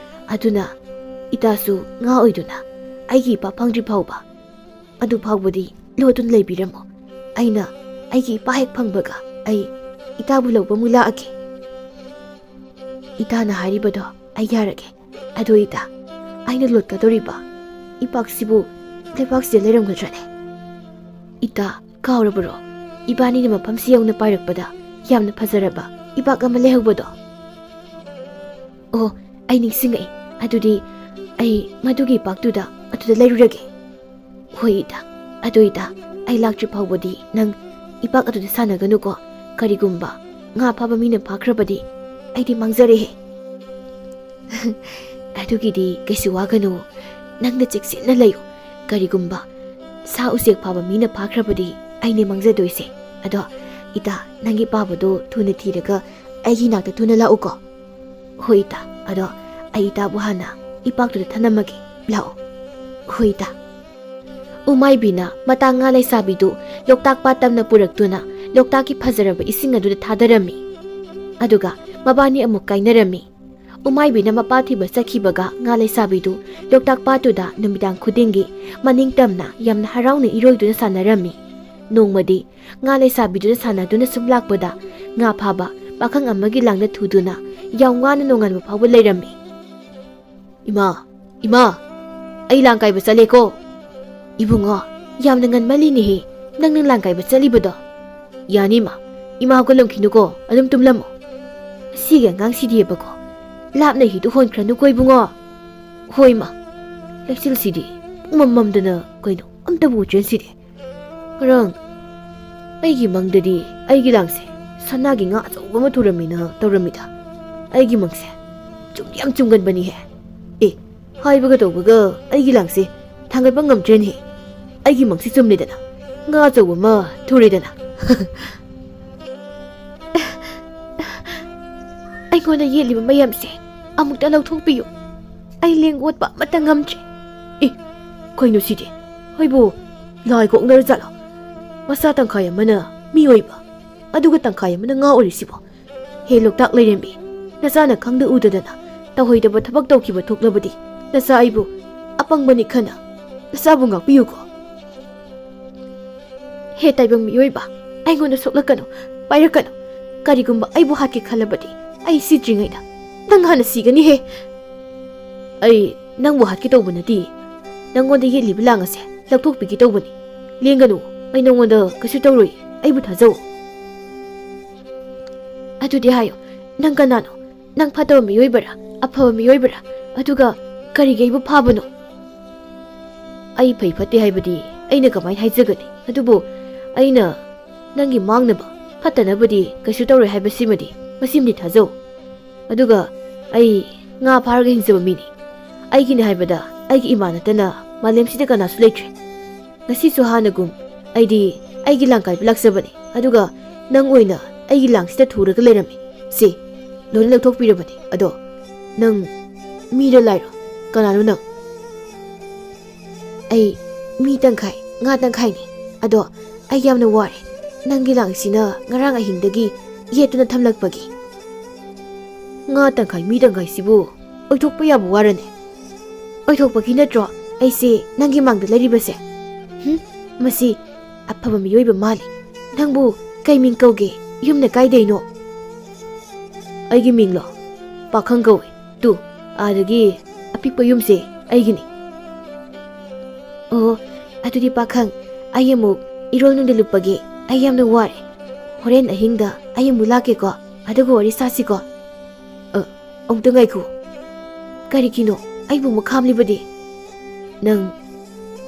ꯑꯗꯨꯅ ꯏꯇꯥꯁꯨ ꯉꯥ ꯑꯣꯏꯗꯨꯅ ꯑꯩꯒꯤ ꯏꯄꯥ ꯐꯪꯗ꯭ꯔꯤ ꯐꯥꯎꯕ, ꯑꯗꯨ ꯐꯥꯎꯕꯗꯤ ꯂꯣꯠꯇꯨꯅ ꯂꯩꯕꯤꯔꯝꯃꯨ꯫ ꯑꯩꯅ ꯑꯩꯒꯤ ꯏꯄꯥ ꯍꯦꯛ ꯐꯪꯕꯒ ꯑꯩ ꯏꯇꯥꯕꯨ ꯂꯧꯕ ꯑꯃꯨꯛ ꯂꯥꯛꯑꯒꯦ꯫ ꯏꯇꯥꯅ ꯍꯥꯏꯔꯤꯕꯗꯣ ꯑꯩ ꯌꯥꯔꯒꯦ꯫ ꯑꯗꯨ ꯏꯇꯥ, ꯑꯩꯅ ꯂꯣꯠꯀꯗꯧꯔꯤꯕ ꯏꯄꯥꯛꯁꯤꯕꯨ ꯂꯩꯕꯥꯛꯁꯤꯗ ꯂꯩꯔꯝꯒꯗ꯭ꯔꯅꯦ? ꯏꯇꯥ, ꯀꯥꯎꯔꯕꯔꯣ? ꯏꯕꯥꯅꯤꯅ ꯃꯐꯝꯁꯤ ꯌꯧꯅ ꯄꯥꯏꯔꯛꯄꯗ ꯌꯥꯝꯅ ꯐꯖꯔꯕ ꯏꯄꯥꯛ ꯑꯃ ꯂꯩꯍꯧꯕꯗꯣ?" "ꯑꯣ, ꯑꯩ ꯅꯤꯡꯁꯤꯡꯉꯛꯏ꯫ ꯑꯗꯨꯗꯤ ꯑꯩ ꯃꯗꯨꯒꯤ ꯏꯄꯥꯛꯇꯨꯗ ꯑꯗꯨꯗ ꯂꯩꯔꯨꯔꯒꯦ꯫" "ꯍꯣꯏ ꯏꯇꯥ꯫ ꯑꯗꯨ ꯏꯇꯥ, ꯑꯩ ꯂꯥꯛꯇ꯭ꯔꯤ ꯐꯥꯎꯕꯗꯤ ꯅꯪ ꯏꯄꯥꯛ ꯑꯗꯨꯗ ꯁꯥꯟꯅꯒꯅꯨꯀꯣ꯫ ꯀꯔꯤꯒꯨꯝꯕ ꯉꯥ ꯐꯥꯕ ꯃꯤꯅ ꯐꯥꯈ꯭ꯔꯕꯗꯤ ꯑꯩꯗꯤ ꯃꯥꯡꯖꯔꯦꯍꯦ꯫" "ꯑꯗꯨꯒꯤꯗꯤ ꯀꯩꯁꯨ ꯋꯥꯒꯅꯨ꯫ ꯅꯪꯅ ꯆꯦꯛꯁꯤꯟꯅ ꯂꯩꯌꯨ꯫ ꯀꯔꯤꯒꯨꯝꯕ ꯁꯥ ꯎꯆꯦꯛ ꯐꯥꯕ ꯃꯤꯅ ꯐꯥꯈ꯭ꯔꯕꯗꯤ ꯑꯩꯅꯦ ꯃꯥꯡꯖꯗꯣꯏꯁꯦ꯫ ꯑꯗꯣ ꯏꯇꯥ, ꯅꯪꯒꯤ ꯄꯥꯕꯗꯣ ꯊꯨꯅ ꯊꯤꯔꯒ ꯑꯩꯒꯤ ꯏꯅꯥꯛꯇ ꯊꯨꯅ ꯂꯥꯛꯎꯀꯣ꯫" "ꯍꯣꯏ ꯏꯇꯥ, ꯑꯗꯣ ꯑꯩ ꯏꯇꯥꯕꯨ ꯍꯥꯟꯅ ꯏꯄꯥꯛꯇꯨꯗ ꯊꯅꯝꯃꯒꯦ꯫ ꯂꯥꯛꯑꯣ꯫" "ꯍꯣꯏ ꯏꯇꯥ꯫" ꯎꯃꯥꯏꯕꯤꯅ ꯃꯇꯥ ꯉꯥ ꯂꯩꯁꯥꯕꯤꯗꯨ ꯂꯣꯛꯇꯥꯛ ꯄꯥꯠ ꯇꯝꯅ ꯄꯨꯔꯛꯇꯨꯅ ꯂꯣꯛꯇꯥꯛꯀꯤ ꯐꯖꯔꯕ ꯏꯁꯤꯡ ꯑꯗꯨꯗ ꯊꯥꯗꯔꯝꯃꯤ꯫ ꯑꯗꯨꯒ ꯃꯕꯥꯅꯤ ꯑꯃꯨꯛ ꯀꯥꯏꯅꯔꯝꯃꯤ꯫ ꯎꯃꯥꯏꯕꯤꯅ ꯃꯄꯥ ꯊꯤꯕ ꯆꯠꯈꯤꯕꯒ ꯉꯥ ꯂꯩꯁꯥꯕꯤꯗꯨ ꯂꯣꯛꯇꯥꯛ ꯄꯥꯠꯇꯨꯗ ꯅꯨꯃꯤꯗꯥꯡ ꯈꯨꯗꯤꯡꯒꯤ ꯃꯅꯤꯡ ꯇꯝꯅ ꯌꯥꯝꯅ ꯍꯔꯥꯎꯅ ꯏꯔꯣꯏꯗꯨꯅ ꯁꯥꯟꯅꯔꯝꯃꯤ꯫ ꯅꯣꯡꯃꯗꯤ ꯉꯥ ꯂꯩꯁꯥꯕꯤꯗꯨꯅ ꯁꯥꯟꯅꯗꯨꯅ ꯁꯨꯝ ꯂꯥꯛꯄꯗ ꯉꯥ ꯐꯥꯕ ꯄꯥꯈꯪ ꯑꯃꯒꯤ ꯂꯥꯡꯗ ꯊꯨꯗꯨꯅ ꯌꯥꯝ ꯋꯥꯅ ꯅꯣꯡꯉꯥꯟꯕ ꯐꯥꯎꯕ ꯂꯩꯔꯝꯃꯤ꯫ "ꯏꯃꯥ, ꯏꯃꯥ, ꯑꯩ ꯂꯥꯡ ꯀꯥꯏꯕ ꯆꯠꯂꯦꯀꯣ꯫" "ꯏꯕꯨꯡꯉꯣ, ꯌꯥꯝꯅ ꯉꯟꯃꯜꯂꯤꯅꯦꯍꯦ, ꯅꯪꯅ ꯂꯥꯡ ꯀꯥꯏꯕ ꯆꯠꯂꯤꯕꯗꯣ꯫" "ꯌꯥꯅꯤ ꯏꯃꯥ, ꯏꯃꯥ ꯍꯧꯒꯠꯂꯝꯈꯤꯅꯨꯀꯣ, ꯑꯗꯨꯝ ꯇꯨꯝꯂꯝꯃꯣ꯫" "ꯑꯁꯤꯒꯤ ꯑꯉꯥꯡꯁꯤꯗꯤꯕꯀꯣ, ꯂꯥꯞꯅ ꯍꯤꯗꯨ ꯍꯣꯟꯈ꯭ꯔꯅꯨꯀꯣ ꯏꯕꯨꯡꯉꯣ꯫" "ꯍꯣꯏ ꯏꯃꯥ꯫" "ꯂꯩꯆꯤꯜꯁꯤꯗꯤ ꯄꯨꯡꯃꯝ ꯃꯝꯗꯅ ꯀꯩꯅꯣ ꯑꯝꯇꯕꯨ ꯎꯗ꯭ꯔꯦꯟꯁꯤꯗꯤ꯫ ꯉꯔꯥꯡ ꯑꯩꯒꯤ ꯃꯪꯗꯗꯤ ꯑꯩꯒꯤ ꯂꯥꯡꯁꯦ ꯁꯅꯥꯒꯤ ꯉꯥ ꯑꯆꯧꯕ ꯑꯃ ꯊꯨꯔꯝꯃꯤꯅ ꯇꯧꯔꯝꯃꯤꯗ꯫ ꯑꯩꯒꯤ ꯃꯪꯁꯦ ꯆꯨꯝꯗꯤ ꯌꯥꯝ ꯆꯨꯝꯒꯟꯕꯅꯤꯍꯦ꯫ ꯑꯦ, ꯍꯥꯏꯕꯒ ꯇꯧꯕꯒ ꯑꯩꯒꯤ ꯂꯥꯡꯁꯦ ꯊꯥꯡꯒꯠꯄ ꯉꯝꯗ꯭ꯔꯦꯅꯦꯍꯦ꯫ ꯑꯩꯒꯤ ꯃꯪꯁꯤ ꯆꯨꯝꯂꯦꯗꯅ, ꯉꯥ ꯑꯆꯧꯕ ꯑꯃ ꯊꯨꯔꯦꯗꯅ꯫" "ꯑꯩꯉꯣꯟꯗ ꯌꯦꯠꯂꯤꯕ ꯃꯌꯥꯝꯁꯦ ꯑꯃꯨꯛꯇ ꯂꯧꯊꯣꯛꯄꯤꯌꯨ꯫ ꯑꯩ ꯂꯦꯡ ꯑꯣꯠꯄ ꯑꯃꯠꯇ ꯉꯝꯗ꯭ꯔꯦ꯫" "ꯑꯦ, ꯀꯩꯅꯣ ꯁꯤꯗꯤ? ꯍꯣꯏꯕꯨ ꯂꯥꯏ ꯀꯣꯛꯅꯔꯖꯥꯠꯂꯣ? ꯃꯁꯥ ꯇꯪꯈꯥꯏ ꯑꯃꯅ ꯃꯤ ꯑꯣꯏꯕ, ꯑꯗꯨꯒ ꯇꯪꯈꯥꯏ ꯑꯃꯅ ꯉꯥ ꯑꯣꯏꯔꯤꯁꯤꯕꯣ? ꯍꯦ ꯂꯣꯛꯇꯥꯛ ꯂꯩꯔꯦꯝꯕꯤ, ꯅꯆꯥꯅ ꯈꯪꯗ ꯎꯗꯗꯅ ꯇꯧꯍꯩꯗꯕ ꯊꯕꯛ ꯇꯧꯈꯤꯕ ꯊꯣꯛꯂꯕꯗꯤ ꯅꯆꯥ ꯑꯩꯕꯨ ꯑꯄꯪꯕꯅꯤ ꯈꯟꯅ ꯅꯆꯥꯕꯨ ꯉꯥꯛꯄꯤꯌꯨꯀꯣ꯫" "ꯍꯦ ꯇꯥꯏꯕꯪ ꯃꯤꯑꯣꯏꯕ, ꯑꯩꯉꯣꯟꯗ ꯁꯣꯛꯂꯛꯀꯅꯨ, ꯄꯥꯏꯔꯛꯀꯅꯨ꯫ ꯀꯔꯤꯒꯨꯝꯕ ꯑꯩꯕꯨ ꯍꯥꯠꯀꯦ ꯈꯜꯂꯕꯗꯤ ꯑꯩ ꯁꯤꯗ꯭ꯔꯤꯉꯩꯗ ꯅꯪ ꯍꯥꯟꯅ ꯁꯤꯒꯅꯤꯍꯦ꯫" "ꯑꯩ ꯅꯪꯕꯨ ꯍꯥꯠꯀꯦ ꯇꯧꯕ ꯅꯠꯇꯦ, ꯅꯪꯉꯣꯟꯗ ꯌꯦꯠꯂꯤꯕ ꯂꯥꯡ ꯑꯁꯦ ꯂꯧꯊꯣꯛꯄꯤꯒꯦ ꯇꯧꯕꯅꯤ꯫ ꯂꯦꯡꯒꯅꯨ, ꯑꯩ ꯅꯪꯉꯣꯟꯗ ꯀꯩꯁꯨ ꯇꯧꯔꯣꯏ, ꯑꯩꯕꯨ ꯊꯥꯖꯧ꯫" "ꯑꯗꯨꯗꯤ ꯍꯥꯏꯌꯣ, ꯅꯪ ꯀꯅꯥꯅꯣ? ꯅꯪ ꯐꯠꯇꯕ ꯃꯤꯑꯣꯏꯕꯔꯥ, ꯑꯐꯕ ꯃꯤꯑꯣꯏꯕꯔꯥ? ꯑꯗꯨꯒ ꯀꯔꯤꯒꯤ ꯑꯩꯕꯨ ꯐꯥꯕꯅꯣ?" "ꯑꯩ ꯐꯩ ꯐꯠꯇꯦ ꯍꯥꯏꯕꯗꯤ ꯑꯩꯅ ꯀꯃꯥꯏꯅ ꯍꯥꯏꯖꯒꯅꯤ? ꯑꯗꯨꯕꯨ ꯑꯩꯅ ꯅꯪꯒꯤ ꯃꯥꯡꯅꯕ, ꯐꯠꯇꯅꯕꯗꯤ ꯀꯩꯁꯨ ꯇꯧꯔꯣꯏ ꯍꯥꯏꯕꯁꯤꯃꯗꯤ, ꯃꯁꯤꯃꯗꯤ ꯊꯥꯖꯧ꯫ ꯑꯗꯨꯒ ꯑꯩ ꯉꯥ ꯐꯥꯔꯒ ꯍꯤꯡꯖꯕ ꯃꯤꯅꯤ꯫ ꯑꯩꯒꯤꯅꯤ ꯍꯥꯏꯕꯗ ꯑꯩꯒꯤ ꯏꯃꯥ ꯅꯠꯇꯅ ꯃꯥꯂꯦꯝꯁꯤꯗ ꯀꯅꯥꯁꯨ ꯂꯩꯇ꯭ꯔꯦ꯫ ꯉꯁꯤꯁꯨ ꯍꯥꯟꯅꯒꯨꯝ ꯑꯩꯗꯤ ꯑꯩꯒꯤ ꯂꯥꯡ ꯀꯥꯏꯕ ꯂꯥꯛꯆꯕꯅꯤ꯫ ꯑꯗꯨꯒ ꯅꯪ ꯑꯣꯏꯅ ꯑꯩꯒꯤ ꯂꯥꯡꯁꯤꯗ ꯊꯨꯔꯒ ꯂꯩꯔꯝꯃꯤ꯫ ꯁꯦ, ꯂꯣꯏꯅ ꯂꯧꯊꯣꯛꯄꯤꯔꯕꯅꯤ꯫ ꯑꯗꯣ ꯅꯪ ꯃꯤꯔꯣ ꯂꯥꯏꯔꯣ? ꯀꯅꯥꯅꯣ ꯅꯪ?" "ꯑꯩ ꯃꯤ ꯇꯪꯈꯥꯏ, ꯉꯥ ꯇꯪꯈꯥꯏꯅꯤ꯫ ꯑꯗꯣ ꯑꯩ ꯌꯥꯝꯅ ꯋꯥꯔꯦ, ꯅꯪꯒꯤ ꯂꯥꯡꯁꯤꯅ ꯉꯔꯥꯡ ꯑꯍꯤꯡꯗꯒꯤ ꯌꯦꯠꯇꯨꯅ ꯊꯝꯂꯛꯄꯒꯤ꯫" "ꯉꯥ ꯇꯪꯈꯥꯏ, ꯃꯤ ꯇꯪꯈꯥꯏꯁꯤꯕꯨ ꯑꯣꯏꯊꯣꯛꯄ ꯌꯥꯕ ꯋꯥꯔꯅꯦ?" "ꯑꯣꯏꯊꯣꯛꯄꯒꯤ ꯅꯠꯇ꯭ꯔꯣ ꯑꯩꯁꯦ ꯅꯪꯒꯤ ꯃꯥꯡꯗ ꯂꯩꯔꯤꯕꯁꯦ? ꯍꯨꯝ, ꯃꯁꯤ ꯑꯐꯕ ꯃꯤꯑꯣꯏꯕ ꯃꯥꯜꯂꯤ꯫ ꯅꯪꯕꯨ ꯀꯩ ꯃꯤꯡ ꯀꯧꯒꯦ? ꯌꯨꯝꯅ ꯀꯥꯏꯗꯩꯅꯣ?" ꯑꯩꯒꯤ ꯃꯤꯡꯂꯣ? ꯄꯥꯈꯪ ꯀꯧꯏ꯫ ꯇꯨ, ꯑꯥꯗꯒꯤ ꯑꯄꯤꯛꯄ ꯌꯨꯝꯁꯦ ꯑꯩꯒꯤꯅꯤ꯫ ꯑꯣ, ꯑꯗꯨꯗꯤ ꯄꯥꯈꯪ, ꯑꯩ ꯑꯃꯨꯛ ꯏꯔꯣꯜ ꯅꯨꯡꯗ ꯂꯨꯞꯄꯒꯦ꯫ ꯑꯩ ꯌꯥꯝꯅ ꯋꯥꯔꯦ꯫ ꯍꯣꯔꯦꯟ ꯑꯍꯤꯡꯗ ꯑꯩ ꯑꯃꯨꯛ ꯂꯥꯛꯀꯦꯀꯣ, ꯑꯗꯨꯒ ꯋꯥꯔꯤ ꯁꯥꯁꯤꯀꯣ꯫ ꯑ, ꯑꯃꯨꯛꯇ ꯉꯥꯏꯈꯣ꯫ ꯀꯔꯤꯒꯤꯅꯣ ꯑꯩꯕꯨ ꯑꯃꯨꯛ ꯈꯥꯝꯂꯤꯕꯗꯤ? ꯅꯪ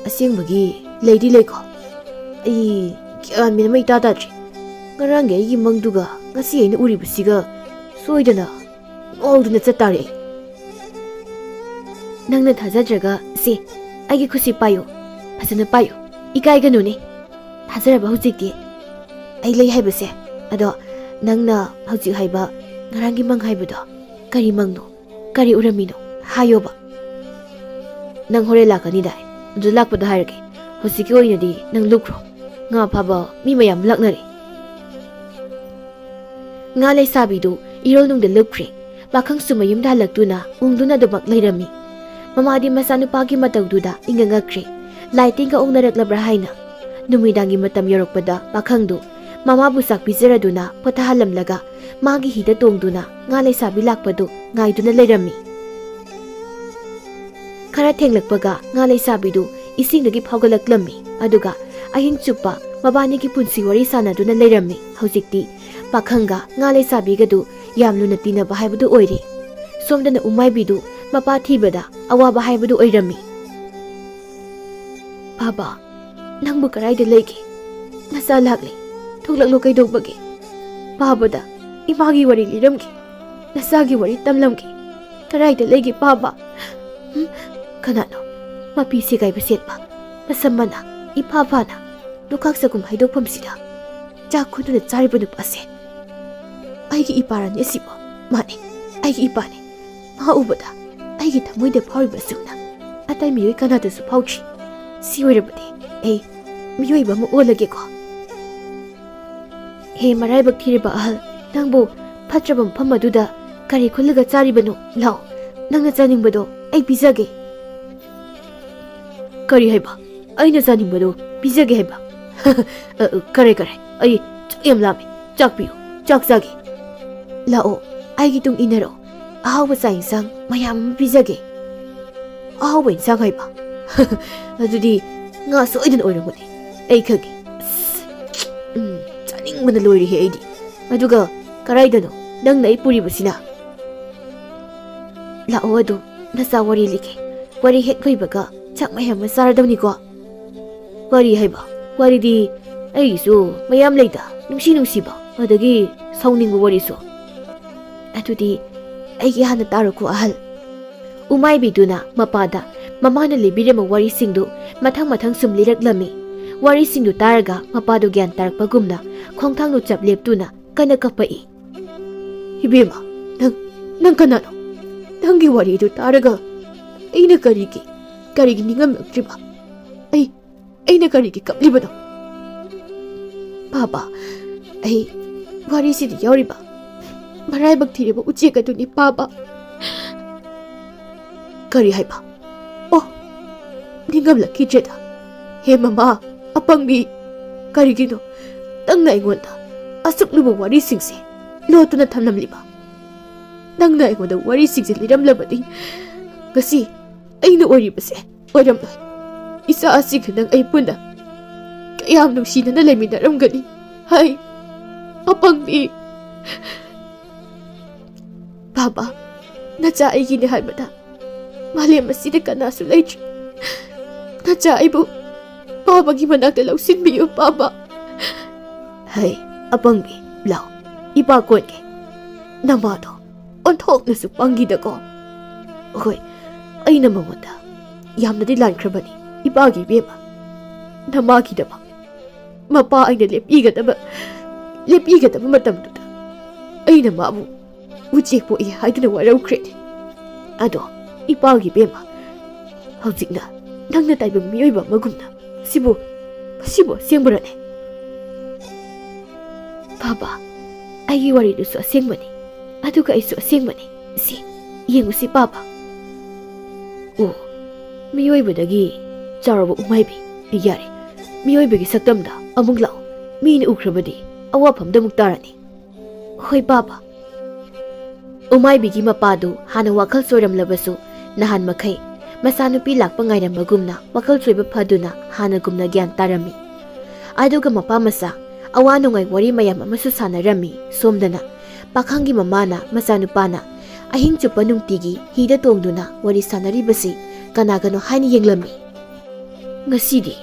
ꯑꯁꯦꯡꯕꯒꯤ ꯂꯩꯗꯤ ꯂꯩꯀꯣ? ꯑꯩ ꯒ꯭ꯌꯥꯟ ꯃꯦꯟ ꯑꯃ ꯏꯇꯥ ꯇꯥꯗ꯭ꯔꯦ꯫ ꯉꯔꯥꯡꯒꯤ ꯑꯩꯒꯤ ꯃꯪꯗꯨꯒ ꯉꯁꯤ ꯑꯩꯅ ꯎꯔꯤꯕꯁꯤꯒ ꯁꯣꯏꯗꯅ ꯉꯥꯎꯗꯨꯅ ꯆꯠꯇꯥꯔꯦ ꯑꯩ꯫ ꯅꯪꯅ ꯊꯥꯖꯗ꯭ꯔꯒ ꯁꯦ, ꯑꯩꯒꯤ ꯈꯨꯠꯁꯤ ꯄꯥꯏꯌꯨ, ꯐꯖꯅ ꯄꯥꯏꯌꯨ, ꯏꯀꯥꯏꯒꯅꯨꯅꯦ꯫ ꯊꯥꯖꯔꯕ ꯍꯧꯖꯤꯛꯇꯤ ꯑꯩ ꯂꯩ ꯍꯥꯏꯕꯁꯦ? ꯑꯗꯣ ꯅꯪꯅ ꯍꯧꯖꯤꯛ ꯍꯥꯏꯕ ꯉꯔꯥꯡꯒꯤ ꯃꯪ ꯍꯥꯏꯕꯗꯣ ꯀꯔꯤ ꯃꯪꯅꯣ? ꯀꯔꯤ ꯎꯔꯝꯃꯤꯅꯣ? ꯍꯥꯏꯌꯣꯕ꯫ ꯅꯪ ꯍꯣꯔꯦꯟ ꯂꯥꯛꯀꯅꯤꯗꯥꯏ? ꯑꯗꯨ ꯂꯥꯛꯄꯗ ꯍꯥꯏꯔꯒꯦ꯫ ꯍꯧꯖꯤꯛꯀꯤ ꯑꯣꯏꯅꯗꯤ ꯅꯪ ꯂꯨꯞꯈ꯭ꯔꯣ꯫ ꯉꯥ ꯐꯥꯕ ꯃꯤ ꯃꯌꯥꯝ ꯂꯥꯛꯅꯔꯦ꯫ ꯉꯥ ꯂꯩꯁꯥꯕꯤꯗꯨ ꯏꯔꯣꯜꯅꯨꯡꯗ ꯂꯨꯞꯈ꯭ꯔꯦ꯫ ꯄꯥꯈꯪꯁꯨ ꯃꯌꯨꯝꯗ ꯍꯜꯂꯛꯇꯨꯅ ꯎꯪꯗꯨꯅ ꯑꯗꯨꯃꯛ ꯂꯩꯔꯝꯃꯤ꯫ ꯃꯃꯥꯗꯤ ꯃꯆꯥꯅꯨꯄꯥꯒꯤ ꯃꯇꯧꯗꯨꯗ ꯏꯪꯉ ꯉꯛꯈ꯭ꯔꯦ꯫ ꯂꯥꯏ ꯇꯤꯟꯒ ꯑꯣꯛꯅꯔꯛꯂꯕ꯭ꯔꯥ ꯍꯥꯏꯅ꯫ ꯅꯨꯃꯤꯗꯥꯡꯒꯤ ꯃꯇꯝ ꯌꯧꯔꯛꯄꯗ ꯄꯥꯈꯪꯗꯨ ꯃꯃꯥꯕꯨ ꯆꯥꯛ ꯄꯤꯖꯔꯗꯨꯅ ꯄꯣꯊꯥꯍꯜꯂꯝꯂꯒ ꯃꯥꯒꯤ ꯍꯤꯗ ꯇꯣꯡꯗꯨꯅ ꯉꯥ ꯂꯩꯁꯥꯕꯤ ꯂꯥꯛꯄꯗꯨ ꯉꯥꯏꯗꯨꯅ ꯂꯩꯔꯝꯃꯤ꯫ ꯈꯔ ꯊꯦꯡꯂꯛꯄꯒ ꯉꯥ ꯂꯩꯁꯥꯕꯤꯗꯨ ꯏꯁꯤꯡꯗꯒꯤ ꯐꯥꯎꯒꯠꯂꯛꯂꯝꯃꯤ꯫ ꯑꯗꯨꯒ ꯑꯍꯤꯡ ꯆꯨꯞꯄ ꯃꯕꯥꯅꯤꯒꯤ ꯄꯨꯟꯁꯤ ꯋꯥꯔꯤ ꯁꯥꯟꯅꯗꯨꯅ ꯂꯩꯔꯝꯃꯤ꯫ ꯍꯧꯖꯤꯛꯇꯤ ꯄꯥꯈꯪꯒ ꯉꯥ ꯂꯩꯁꯥꯕꯤꯒꯗꯨ ꯌꯥꯝ ꯂꯨꯅ ꯇꯤꯟꯅꯕ ꯍꯥꯏꯕꯗꯨ ꯑꯣꯏꯔꯦ꯫ ꯁꯣꯝꯗꯅ ꯎꯃꯥꯏꯕꯤꯗꯨ ꯃꯄꯥ ꯊꯤꯕꯗ ꯑꯋꯥꯕ ꯍꯥꯏꯕꯗꯨ ꯑꯣꯏꯔꯝꯃꯤ꯫ "ꯄꯥꯕ, ꯅꯪꯕꯨ ꯀꯗꯥꯏꯗ ꯂꯩꯒꯦ? ꯅꯆꯥ ꯂꯥꯛꯂꯦ, ꯊꯣꯛꯂꯛꯂꯣ꯫ ꯀꯩꯗꯧꯕꯒꯦ? ꯄꯥꯕꯗ ꯏꯃꯥꯒꯤ ꯋꯥꯔꯤ ꯂꯤꯔꯝꯒꯦ, ꯅꯆꯥꯒꯤ ꯋꯥꯔꯤ ꯇꯝꯂꯝꯒꯦ꯫ ꯀꯗꯥꯏꯗ ꯂꯩꯒꯦ ꯄꯥꯕ?" "ꯍꯨꯝ? ꯀꯅꯥꯅꯣ? ꯃꯄꯤ ꯁꯦꯒꯥꯏꯕ ꯁꯦꯠꯄ, ꯃꯁꯝ ꯃꯅꯥ ꯏꯐꯥ ꯐꯥꯅ ꯂꯨꯈꯥꯛ ꯆꯒꯨꯝ ꯍꯩꯗꯣꯛꯐꯝꯁꯤꯗ ꯆꯥꯛ ꯈꯨꯟꯗꯨꯅ ꯆꯥꯔꯤꯕ ꯅꯨꯄꯥꯁꯦ? ꯑꯩꯒꯤ ꯏꯄꯥꯔꯅꯤ ꯑꯁꯤꯕꯣ꯫ ꯃꯥꯅꯤ, ꯑꯩꯒꯤ ꯏꯄꯥꯅꯤ꯫ ꯃꯥ ꯎꯕꯗ ꯑꯩꯒꯤ ꯊꯃꯣꯏꯗ ꯐꯥꯎꯔꯤꯕ ꯑꯁꯨꯝꯅ ꯑꯇꯩ ꯃꯤꯑꯣꯏ ꯀꯅꯥꯗꯁꯨ ꯐꯥꯎꯗ꯭ꯔꯤ꯫ ꯁꯤ ꯑꯣꯏꯔꯕꯗꯤ ꯑꯩ ꯃꯤꯑꯣꯏꯕ ꯑꯃ ꯑꯣꯜꯂꯒꯦꯀꯣ꯫" "ꯍꯦ ꯃꯔꯥꯏꯕꯛ ꯊꯤꯔꯕ ꯑꯍꯜ, ꯅꯪꯕꯨ ꯐꯠꯇ꯭ꯔꯕ ꯃꯐꯝ ꯑꯗꯨꯗ ꯀꯔꯤ ꯈꯨꯜꯂꯒ ꯆꯥꯔꯤꯕꯅꯣ? ꯂꯥꯛꯑꯣ, ꯅꯪꯅ ꯆꯥꯅꯤꯡꯕꯗꯣ ꯑꯩ ꯄꯤꯖꯒꯦ꯫" "ꯀꯔꯤ ꯍꯥꯏꯕ? ꯑꯩꯅ ꯆꯥꯅꯤꯡꯕꯗꯣ ꯄꯤꯖꯒꯦ ꯍꯥꯏꯕ?" "ꯑ, ꯑ, ꯀꯔꯦ, ꯀꯔꯦ, ꯑꯩ ꯆꯥꯛ ꯌꯥꯝ ꯂꯥꯝꯃꯦ꯫ ꯆꯥꯛ ꯄꯤꯌꯨ, ꯆꯥꯛ ꯆꯥꯒꯦ꯫" "ꯂꯥꯛꯑꯣ, ꯑꯩꯒꯤ ꯇꯨꯡ ꯏꯟꯅꯔꯣ꯫ ꯑꯍꯥꯎꯕ ꯆꯥꯛ ꯏꯟꯁꯥꯡ ꯃꯌꯥꯝ ꯑꯃ ꯄꯤꯖꯒꯦ꯫ ꯑꯍꯥꯎꯕ ꯏꯟꯁꯥꯡ ꯍꯥꯏꯕ? ꯑꯗꯨꯗꯤ ꯉꯥ ꯁꯣꯏꯗꯅ ꯑꯣꯏꯔꯝꯒꯅꯤ꯫ ꯑꯩ ꯈꯪꯉꯦ꯫ ꯑꯁ, ꯎꯝ, ꯆꯥꯅꯤꯡꯕꯅ ꯂꯣꯏꯔꯦꯍꯦ ꯑꯩꯗꯤ꯫ ꯑꯗꯨꯒ ꯀꯔꯥꯏꯗꯅꯣ ꯅꯪꯅ ꯑꯩ ꯄꯨꯔꯤꯕꯁꯤꯅ? ꯂꯥꯛꯑꯣ ꯑꯗꯨꯝ, ꯅꯆꯥ ꯋꯥꯔꯤ ꯂꯤꯒꯦ꯫ ꯋꯥꯔꯤ ꯍꯦꯛ ꯂꯣꯏꯕꯒ ꯆꯥꯛ ꯃꯌꯥꯝ ꯑꯃ ꯆꯥꯔꯗꯧꯅꯤꯀꯣ꯫ ꯋꯥꯔꯤ ꯍꯥꯏꯕ? ꯋꯥꯔꯤꯗꯤ ꯑꯩꯒꯤꯁꯨ ꯃꯌꯥꯝ ꯂꯩꯗ, ꯅꯨꯡꯁꯤ ꯅꯨꯡꯁꯤꯕ, ꯑꯗꯒꯤ ꯁꯥꯎꯅꯤꯡꯕ ꯋꯥꯔꯤꯁꯨ꯫ ꯑꯗꯨꯗꯤ ꯑꯩꯒꯤ ꯍꯥꯟꯅ ꯇꯥꯔꯣꯀꯣ ꯑꯍꯜ꯫ ꯎꯃꯥꯏꯕꯤꯗꯨꯅ ꯃꯄꯥꯗ ꯃꯃꯥꯅ ꯂꯤꯕꯤꯔꯝꯕ ꯋꯥꯔꯤꯁꯤꯡꯗꯨ ꯃꯊꯪ ꯃꯊꯪ ꯁꯨꯝ ꯂꯤꯔꯛꯂꯝꯃꯤ꯫ ꯋꯥꯔꯤꯁꯤꯡꯗꯨ ꯇꯥꯔꯒ ꯃꯄꯥꯗꯨ ꯒ꯭ꯌꯥꯟ ꯇꯥꯔꯛꯄꯒꯨꯝꯅ ꯈꯣꯡꯊꯥꯡꯗꯨ ꯆꯞ ꯂꯦꯞꯇꯨꯅ ꯀꯟꯅ ꯀꯞꯄꯛꯏ꯫ "ꯏꯕꯦꯝꯃ, ꯅꯪ, ꯅꯪ ꯀꯅꯥꯅꯣ? ꯅꯪꯒꯤ ꯋꯥꯔꯤꯗꯨ ꯇꯥꯔꯒ ꯑꯩꯅ ꯀꯔꯤꯒꯤ, ꯀꯔꯤꯒꯤ ꯅꯤꯡꯉꯝꯂꯛꯇ꯭ꯔꯤꯕ? ꯑꯩ, ꯑꯩꯅ ꯀꯔꯤꯒꯤ ꯀꯞꯂꯤꯕꯅꯣ?" "ꯄꯥꯕ, ꯑꯩ ꯋꯥꯔꯤꯁꯤꯗ ꯌꯥꯎꯔꯤꯕ ꯃꯔꯥꯏꯕꯛ ꯊꯤꯔꯕ ꯎꯆꯦꯛ ꯑꯗꯨꯅꯤ ꯄꯥꯕ꯫" "ꯀꯔꯤ ꯍꯥꯏꯕ? ꯑꯣ, ꯅꯤꯡꯉꯝꯂꯛꯈꯤꯗ꯭ꯔꯦꯗ꯫ ꯍꯦ ꯃꯃꯥ, ꯑꯄꯪꯕꯤ, ꯀꯔꯤꯒꯤꯅꯣ ꯅꯪꯅ ꯑꯩꯉꯣꯟꯗ ꯑꯁꯨꯛ ꯂꯨꯕ ꯋꯥꯔꯤꯁꯤꯡꯁꯦ ꯂꯣꯠꯇꯨꯅ ꯊꯝꯂꯝꯂꯤꯕ? ꯅꯪꯅ ꯑꯩꯉꯣꯟꯗ ꯋꯥꯔꯤꯁꯤꯡꯁꯦ ꯂꯤꯔꯝꯂꯕꯗꯤ ꯉꯁꯤ ꯑꯩꯅ ꯑꯣꯏꯔꯤꯕꯁꯦ ꯑꯣꯏꯔꯝꯂꯣꯏ꯫ ꯏꯆꯥ ꯑꯁꯤꯒ ꯅꯪ ꯑꯩ ꯄꯨꯟꯅ ꯀꯌꯥꯝ ꯅꯨꯡꯁꯤꯅꯅ ꯂꯩꯃꯤꯟꯅꯔꯝꯒꯅꯤ? ꯍꯥꯏ, ꯑꯄꯪꯕꯤ!" "ꯄꯥꯕ, ꯅꯆꯥ ꯑꯩꯒꯤꯅꯦ ꯍꯥꯏꯕꯗ ꯃꯥꯂꯦꯝ ꯑꯁꯤꯗ ꯀꯅꯥꯁꯨ ꯂꯩꯇ꯭ꯔꯦ꯫ ꯅꯆꯥ ꯑꯩꯕꯨ ꯄꯥꯕꯒꯤ ꯃꯅꯥꯛꯇ ꯂꯧꯁꯤꯟꯕꯤꯌꯨ, ꯄꯥꯕ꯫" "ꯍꯩ, ꯑꯄꯪꯕꯤ, ꯂꯥꯎ, ꯏꯄꯥ ꯀꯣꯟꯒꯦ꯫ ꯅꯃꯥꯗꯣ ꯑꯣꯟꯊꯣꯛꯅꯁꯨ ꯄꯪꯈꯤꯗꯀꯣ꯫ ꯍꯣꯏ, ꯑꯩꯅ ꯃꯉꯣꯟꯗ ꯌꯥꯝꯅꯗꯤ ꯂꯥꯟꯈ꯭ꯔꯕꯅꯤ, ꯏꯄꯥꯒꯤ ꯏꯕꯦꯝꯃ꯫ ꯅꯃꯥꯒꯤꯗꯃꯛ ꯃꯄꯥ ꯑꯩꯅ ꯂꯦꯞꯄꯤꯒꯗꯕ, ꯂꯦꯞꯄꯤꯒꯗꯕ ꯃꯇꯝꯗꯨꯗ ꯑꯩꯅ ꯃꯥꯕꯨ ꯎꯆꯦꯛ ꯄꯣꯛꯏ ꯍꯥꯏꯗꯨꯅ ꯋꯥꯔꯧꯈ꯭ꯔꯦꯅꯦ꯫ ꯑꯗꯣ, ꯏꯄꯥꯒꯤ ꯏꯕꯦꯝꯃ, ꯍꯧꯖꯤꯛꯅ ꯅꯪꯅ ꯇꯥꯏꯕꯪ ꯃꯤꯑꯣꯏꯕ ꯑꯃꯒꯨꯝꯅ ꯁꯤꯕꯨ, ꯃꯁꯤꯕꯨ ꯑꯁꯦꯡꯕꯔꯅꯦ?" "ꯄꯥꯕ, ꯑꯩꯒꯤ ꯋꯥꯔꯤꯗꯨꯁꯨ ꯑꯁꯦꯡꯕꯅꯤ, ꯑꯗꯨꯒ ꯑꯩꯁꯨ ꯑꯁꯦꯡꯕꯅꯤ꯫ ꯁꯤ, ꯌꯦꯡꯉꯨꯁꯤ ꯄꯥꯕ꯫ ꯑꯣ, ꯃꯤꯑꯣꯏꯕꯗꯒꯤ ꯆꯥꯎꯔꯕ ꯎꯃꯥꯏꯕꯤ꯫ ꯌꯥꯔꯦ, ꯃꯤꯑꯣꯏꯕꯒꯤ ꯁꯛꯇꯝꯗ ꯑꯃꯨꯛ ꯂꯥꯛꯑꯣ꯫ ꯃꯤꯅ ꯎꯈ꯭ꯔꯕꯗꯤ ꯑꯋꯥꯐꯝꯗ ꯑꯃꯨꯛ ꯇꯥꯔꯅꯤ꯫" "ꯍꯣꯏ ꯄꯥꯕ꯫" ꯎꯃꯥꯏꯕꯤꯒꯤ ꯃꯄꯥꯗꯨ ꯍꯥꯟꯅ ꯋꯥꯈꯜ ꯆꯣꯏꯔꯝꯂꯕꯁꯨ, ꯅꯍꯥꯟ ꯃꯈꯩ ꯃꯆꯥꯅꯨꯄꯤ ꯂꯥꯛꯄ ꯉꯥꯏꯔꯝꯕꯒꯨꯝꯅ ꯋꯥꯈꯜ ꯆꯣꯏꯕ ꯐꯗꯨꯅ ꯍꯥꯟꯅꯒꯨꯝꯅ ꯒ꯭ꯌꯥꯟ ꯇꯥꯔꯝꯃꯤ꯫ ꯑꯗꯨꯒ ꯃꯄꯥ ꯃꯆꯥ ꯑꯋꯥ ꯅꯨꯡꯉꯥꯏ ꯋꯥꯔꯤ ꯃꯌꯥꯝ ꯑꯃꯁꯨ ꯁꯥꯟꯅꯔꯝꯃꯤ꯫ ꯁꯣꯝꯗꯅ ꯄꯥꯈꯪꯒꯤ ꯃꯃꯥꯅ ꯃꯆꯥꯅꯨꯄꯥꯅ ꯑꯍꯤꯡ ꯆꯨꯞꯄ ꯅꯨꯡꯇꯤꯒꯤ ꯍꯤꯗ ꯇꯣꯡꯗꯨꯅ ꯋꯥꯔꯤ ꯁꯥꯟꯅꯔꯤꯕꯁꯤ ꯀꯅꯥꯒꯅꯣ ꯍꯥꯏꯅ ꯌꯦꯡꯂꯝꯃꯤ꯫ "ꯉꯁꯤꯗꯤ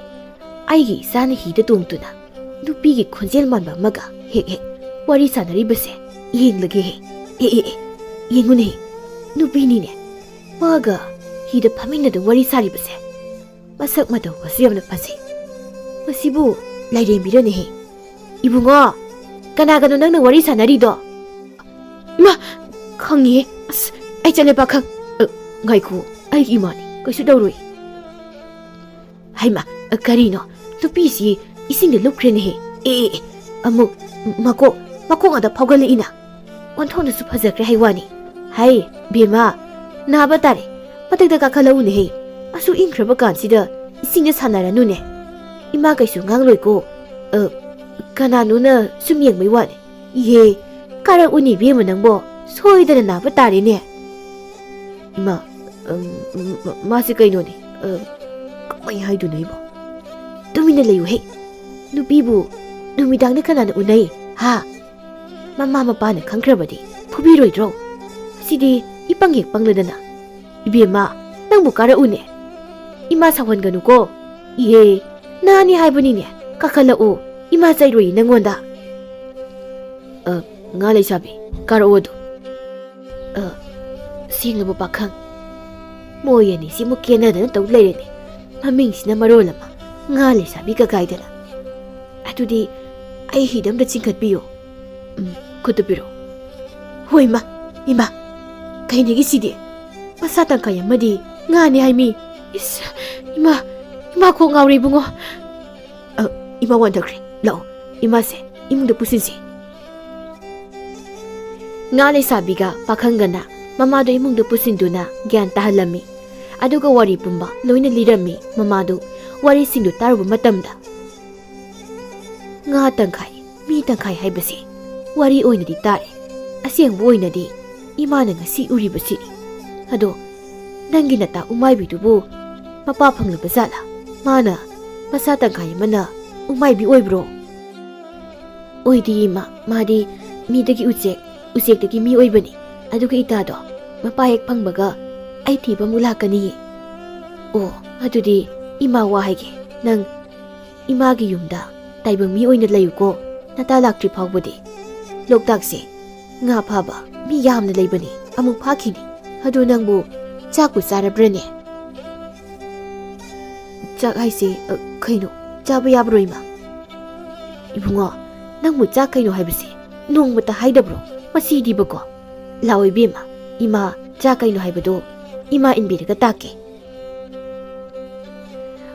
ꯑꯩꯒꯤ ꯏꯆꯥꯅ ꯍꯤꯗ ꯇꯣꯡꯗꯨꯅ ꯅꯨꯄꯤꯒꯤ ꯈꯣꯟꯖꯦꯜ ꯃꯥꯟꯕ ꯑꯃꯒ ꯍꯦꯛ ꯍꯦꯛ ꯋꯥꯔꯤ ꯁꯥꯟꯅꯔꯤꯕꯁꯦ ꯌꯦꯡꯂꯒꯦ ꯍꯦ꯫ ꯑꯦ, ꯑꯦ, ꯑꯦ, ꯌꯦꯡꯉꯨꯅꯦ, ꯅꯨꯄꯤꯅꯤꯅꯦ꯫ ꯃꯥꯒ ꯍꯤꯗ ꯐꯝꯃꯤꯟꯅꯗꯨ ꯋꯥꯔꯤ ꯁꯥꯔꯤꯕꯁꯦ꯫ ꯃꯁꯛ ꯃꯇꯧꯒꯁꯨ ꯌꯥꯝꯅ ꯐꯖꯩ꯫ ꯃꯁꯤꯕꯨ ꯂꯥꯏꯔꯦꯝꯕꯤꯔꯅꯦꯍꯦ꯫ ꯏꯕꯨꯡꯉꯣ, ꯀꯅꯥꯒꯅꯣ ꯅꯪꯅ ꯋꯥꯔꯤ ꯁꯥꯟꯅꯔꯤꯗꯣ?" "ꯏꯃꯥ, ꯈꯪꯉꯤꯍꯦ꯫ ꯑꯁ, ꯑꯩ ꯆꯠꯂꯦ ꯄꯥꯈꯪ꯫ ꯑ, ꯉꯥꯏꯈꯣ, ꯑꯩꯒꯤ ꯏꯃꯥꯅꯤ, ꯀꯩꯁꯨ ꯇꯧꯔꯣꯏ꯫" ꯍꯩꯃꯥ, ꯀꯔꯤꯅꯣ? ꯅꯨꯄꯤꯁꯤ ꯏꯁꯤꯡꯗ ꯂꯨꯞꯈ꯭ꯔꯦꯅꯦꯍꯦ꯫ ꯑꯦ, ꯑꯦ, ꯑꯦ, ꯑꯃꯨꯛ ꯃꯀꯣꯛ, ꯃꯀꯣꯛ ꯉꯥꯗ ꯐꯥꯎꯒꯠꯂꯛꯏꯅ꯫ ꯑꯣꯟꯊꯣꯛꯅꯁꯨ ꯐꯖꯈ꯭ꯔꯦ ꯍꯥꯏ ꯋꯥꯅꯤ꯫ ꯍꯩ, ꯕꯦꯝꯃ, ꯅꯥꯕ ꯇꯥꯔꯦ꯫ ꯃꯊꯛꯇ ꯀꯥꯈꯠꯂꯛꯎꯅꯦꯍꯦ꯫ ꯑꯁꯨꯛ ꯏꯪꯈ꯭ꯔꯕ ꯀꯥꯟꯁꯤꯗ ꯏꯁꯤꯡꯗ ꯁꯥꯟꯅꯔꯅꯨꯅꯦ꯫ ꯏꯃꯥ ꯀꯩꯁꯨ ꯉꯥꯡꯂꯣꯏꯀꯣ꯫ ꯑ, ꯀꯅꯥꯅꯣꯅ ꯁꯨꯝ ꯌꯦꯡꯕꯩ ꯋꯥꯅꯤ꯫ ꯏꯍꯦ, ꯀꯥꯔꯛꯎꯅꯦ ꯏꯕꯦꯝꯃ ꯅꯪꯕꯣ꯫ ꯁꯣꯏꯗꯅ ꯅꯥꯕ ꯇꯥꯔꯦꯅꯦ꯫ ꯏꯃꯥ, ꯎꯝ, ꯎꯝ, ꯃꯥꯁꯦ ꯀꯩꯅꯣꯅꯦ꯫ ꯑ, ꯀꯃꯥꯏ ꯍꯥꯏꯗꯣꯏꯅꯣ ꯑꯩꯕꯣ? ꯇꯨꯃꯤꯟꯅ ꯂꯩꯌꯨꯍꯦ꯫ ꯅꯨꯄꯤꯕꯨ ꯅꯨꯃꯤꯗꯥꯡꯗ ꯀꯅꯥꯅ ꯎꯅꯩ? ꯍꯥ? ꯃꯃꯥ ꯃꯄꯥꯅ ꯈꯪꯈ꯭ꯔꯕꯗꯤ ꯐꯨꯕꯤꯔꯣꯏꯗ꯭ꯔꯣ? ꯁꯤꯗꯤ ꯏꯄꯪ ꯍꯦꯛ ꯄꯪꯂꯗꯅ꯫ ꯏꯕꯦꯝꯃ, ꯅꯪꯕꯨ ꯀꯥꯔꯛꯎꯅꯦ꯫ ꯏꯃꯥ ꯁꯥꯎꯍꯟꯒꯅꯨꯀꯣ꯫ ꯏꯍꯦ, ꯅꯍꯥꯟꯅꯤ ꯍꯥꯏꯕꯅꯤꯅꯦ, ꯀꯥꯈꯠꯂꯛꯎ, ꯏꯃꯥ ꯆꯩꯔꯣꯏ ꯅꯪꯉꯣꯟꯗ꯫ ꯑ, ꯉꯥ ꯂꯩꯁꯥꯕꯤ, ꯀꯥꯔꯛꯑꯣ ꯑꯗꯨ꯫ ꯑ, ꯁꯦꯡꯂꯕ ꯄꯥꯈꯪ꯫ ꯃꯣꯏ ꯑꯅꯤꯁꯤꯃꯨꯛ ꯀꯦꯅꯗꯅ ꯇꯧ ꯂꯩꯔꯦꯅꯦ꯫ ꯃꯃꯤꯡꯁꯤꯅ ꯃꯔꯣꯜ ꯑꯃ, ꯉꯥ ꯂꯩꯁꯥꯕꯤ ꯀꯀꯥꯏꯗꯅ꯫ ꯑꯗꯨꯗꯤ ꯑꯩ ꯍꯤꯗ ꯑꯝꯇ ꯆꯤꯡꯈꯠꯄꯤꯌꯨ꯫ ꯎꯝ, ꯈꯨꯠꯇꯨ ꯄꯤꯔꯛꯎ꯫ ꯍꯣꯏ, ꯏꯃꯥ, ꯏꯃꯥ, ꯀꯩꯅꯦꯒꯤ ꯁꯤꯗꯤ? ꯃꯁꯥ ꯇꯪꯈꯥꯏ ꯑꯃꯗꯤ ꯉꯥꯅꯤ ꯍꯥꯏꯃꯤ꯫ ꯏꯁ, ꯏꯃꯥ, ꯏꯃꯥ ꯀꯣꯛ ꯉꯥꯎꯔꯦ ꯏꯕꯨꯡꯉꯣ꯫ ꯑ, ꯏꯃꯥ ꯋꯥꯟꯊꯈ꯭ꯔꯦ꯫ ꯂꯥꯛꯑꯣ, ꯏꯃꯥꯁꯦ ꯏꯃꯨꯡꯗ ꯄꯨꯁꯤꯟꯁꯤ꯫ ꯉꯥ ꯂꯩꯁꯥꯕꯤꯒ ꯄꯥꯈꯪꯒꯅ ꯃꯃꯥꯗꯨ ꯏꯃꯨꯡꯗ ꯄꯨꯁꯤꯟꯗꯨꯅ ꯒ꯭ꯌꯥꯟ ꯇꯥꯍꯜꯂꯝꯃꯤ꯫ ꯑꯗꯨꯒ ꯋꯥꯔꯤ ꯄꯨꯝꯕ ꯂꯣꯏꯅ ꯂꯤꯔꯝꯃꯤ꯫ ꯃꯃꯥꯗꯨ ꯋꯥꯔꯤꯁꯤꯡꯗꯨ ꯇꯥꯔꯨꯕ ꯃꯇꯝꯗ, ꯉꯥ ꯇꯪꯈꯥꯏ, ꯃꯤ ꯇꯪꯈꯥꯏ ꯍꯥꯏꯕꯁꯤ ꯋꯥꯔꯤ ꯑꯣꯏꯅꯗꯤ ꯇꯥꯔꯦ꯫ ꯑꯁꯦꯡꯕ ꯑꯣꯏꯅꯗꯤ ꯏꯃꯥꯅ ꯉꯁꯤ ꯎꯔꯤꯕꯁꯤꯅꯤ꯫ ꯑꯗꯣ ꯅꯪꯒꯤ ꯅꯇꯥ ꯎꯃꯥꯏꯕꯤꯗꯨꯕꯨ ꯃꯄꯥ ꯐꯪꯂꯕ ꯖꯥꯠꯂꯥ? ꯃꯥꯅ ꯃꯁꯥ ꯇꯪꯈꯥꯏ ꯑꯃꯅ ꯎꯃꯥꯏꯕꯤ ꯑꯣꯏꯕ꯭ꯔꯣ? ꯑꯣꯏꯗꯦ ꯏꯃꯥ, ꯃꯥꯗꯤ ꯃꯤꯗꯒꯤ ꯎꯆꯦꯛ, ꯎꯆꯦꯛꯇꯒꯤ ꯃꯤ ꯑꯣꯏꯕꯅꯤ꯫ ꯑꯗꯨꯒ ꯏꯇꯥꯗꯣ ꯃꯄꯥ ꯍꯦꯛ ꯐꯪꯕꯒ ꯑꯩ ꯊꯤꯕ ꯑꯃꯨꯛ ꯂꯥꯛꯀꯅꯤꯌꯦ꯫ ꯑꯣ, ꯑꯗꯨꯗꯤ ꯏꯃꯥ ꯋꯥ ꯍꯥꯏꯒꯦ, ꯅꯪ ꯏꯃꯥꯒꯤ ꯌꯨꯝꯗ ꯇꯥꯏꯕꯪ ꯃꯤ ꯑꯣꯏꯅ ꯂꯩꯌꯨꯀꯣ, ꯅꯇꯥ ꯂꯥꯛꯇ꯭ꯔꯤ ꯐꯥꯎꯕꯗꯤ꯫ ꯂꯣꯛꯇꯥꯛꯁꯦ ꯉꯥ ꯐꯥꯕ ꯃꯤ ꯌꯥꯝꯅ ꯂꯩꯕꯅꯤ, ꯑꯃꯨꯛ ꯐꯥꯈꯤꯅꯤ꯫ ꯑꯗꯨ ꯅꯪꯕꯨ ꯆꯥꯛꯄꯨ ꯆꯥꯔꯕ꯭ꯔꯅꯦ? ꯆꯥꯛ ꯍꯥꯏꯁꯦ, ꯑ, ꯀꯩꯅꯣ? ꯆꯥꯕ ꯌꯥꯕ꯭ꯔꯣ, ꯏꯃꯥ? ꯏꯕꯨꯡꯉꯣ, ꯅꯪꯕꯨ ꯆꯥꯛ ꯀꯩꯅꯣ ꯍꯥꯏꯕꯁꯦ ꯅꯣꯡꯃꯇ ꯍꯥꯏꯗꯕ꯭ꯔꯣ? ꯃꯁꯤꯗꯤꯕꯀꯣ꯫ ꯂꯥꯛꯑꯣ ꯏꯕꯦꯝꯃ, ꯏꯃꯥ ꯆꯥꯛ ꯀꯩꯅꯣ ꯍꯥꯏꯕꯗꯣ ꯏꯃꯥ ꯏꯟꯕꯤꯔꯒ ꯇꯥꯛꯀꯦ꯫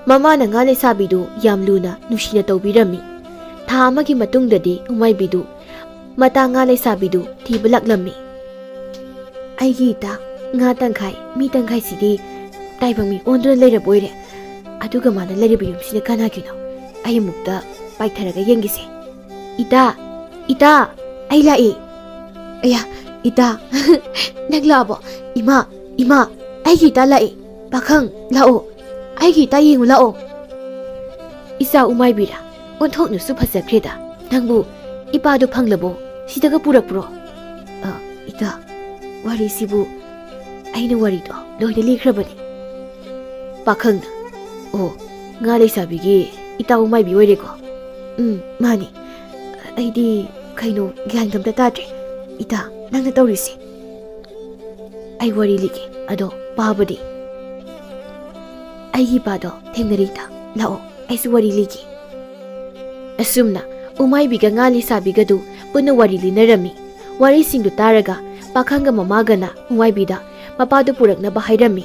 ꯃꯃꯥꯅ ꯉꯥ ꯂꯩꯁꯥꯕꯤꯗꯨ ꯌꯥꯝ ꯂꯨꯅ ꯅꯨꯡꯁꯤꯅ ꯇꯧꯕꯤꯔꯝꯃꯤ꯫ ꯊꯥ ꯑꯃꯒꯤ ꯃꯇꯨꯡꯗꯗꯤ ꯎꯃꯥꯏꯕꯤꯗꯨ ꯃꯇꯥ ꯉꯥ ꯂꯩꯁꯥꯕꯤꯗꯨ ꯊꯤꯕ ꯂꯥꯛꯂꯝꯃꯤ꯫ "ꯑꯩꯒꯤ ꯏꯇꯥ, ꯉꯥ ꯇꯪꯈꯥꯏ, ꯃꯤ ꯇꯪꯈꯥꯏꯁꯤꯗꯤ ꯇꯥꯏꯕꯪ ꯃꯤ ꯑꯣꯟꯗꯨꯅ ꯂꯩꯔꯕ ꯑꯣꯏꯔꯦ꯫ ꯑꯗꯨꯒ ꯃꯥꯅ ꯂꯩꯔꯤꯕ ꯌꯨꯝꯁꯤꯅ ꯀꯅꯥꯒꯤꯅꯣ? ꯑꯩ ꯑꯃꯨꯛꯇ ꯄꯥꯏꯊꯔꯒ ꯌꯦꯡꯒꯦꯁꯦ꯫ ꯏꯇꯥ, ꯏꯇꯥ, ꯑꯩ ꯂꯥꯛꯏ꯫ ꯑꯌꯥ, ꯏꯇꯥ, ꯅꯪ ꯂꯥꯛꯑꯕꯣ? ꯏꯃꯥ, ꯏꯃꯥ, ꯑꯩꯒꯤ ꯏꯇꯥ ꯂꯥꯛꯏ꯫ ꯄꯥꯈꯪ, ꯂꯥꯛꯑꯣ꯫ ꯑꯩꯒꯤ ꯏꯇꯥ ꯌꯦꯡꯉꯨ ꯂꯥꯛꯑꯣ꯫" "ꯏꯆꯥ ꯎꯃꯥꯏꯕꯤꯔꯥ? ꯑꯣꯟꯊꯣꯛꯅꯁꯨ ꯐꯖꯈ꯭ꯔꯦꯗ꯫ ꯅꯪꯕꯨ ꯏꯄꯥꯗꯨ ꯐꯪꯂꯕꯣ? ꯁꯤꯗꯒ ꯄꯨꯔꯛꯄ꯭ꯔꯣ?" "ꯑ, ꯏꯇꯥ, ꯋꯥꯔꯤꯁꯤꯕꯨ ꯑꯩꯅ ꯋꯥꯔꯤꯗꯣ ꯂꯣꯏꯅ ꯂꯤꯈ꯭ꯔꯕꯅꯤ꯫" ꯄꯥꯈꯪꯅ, "ꯑꯣ, ꯉꯥ ꯂꯩꯁꯥꯕꯤꯒꯤ ꯏꯇꯥ ꯎꯃꯥꯏꯕꯤ ꯑꯣꯏꯔꯦꯀꯣ?" "ꯎꯝ, ꯃꯥꯅꯤ꯫ ꯑꯩꯗꯤ ꯀꯩꯅꯣ ꯒ꯭ꯌꯥꯟꯒ ꯑꯝꯇ ꯇꯥꯗ꯭ꯔꯦ꯫ ꯏꯇꯥ, ꯅꯪꯅ ꯇꯧꯔꯤꯁꯦ?" "ꯑꯩ ꯋꯥꯔꯤ ꯂꯤꯒꯦ, ꯑꯗꯣ ꯄꯥꯕꯗꯤ?" "ꯑꯩꯒꯤ ꯏꯄꯥꯗꯣ ꯊꯦꯡꯅꯔꯤꯗ꯫ ꯂꯥꯛꯑꯣ, ꯑꯩꯁꯨ ꯋꯥꯔꯤ ꯂꯤꯒꯦ꯫" ꯑꯁꯨꯝꯅ ꯎꯃꯥꯏꯕꯤꯒ ꯉꯥ ꯂꯩꯁꯥꯕꯤꯒꯗꯨ ꯄꯨꯟꯅ ꯋꯥꯔꯤ ꯂꯤꯅꯔꯝꯃꯤ꯫ ꯋꯥꯔꯤꯁꯤꯡꯗꯨ ꯇꯥꯔꯒ ꯄꯥꯈꯪꯒ ꯃꯃꯥꯒꯅ ꯎꯃꯥꯏꯕꯤꯗ ꯃꯄꯥꯗꯨ ꯄꯨꯔꯛꯅꯕ ꯍꯥꯏꯔꯝꯃꯤ꯫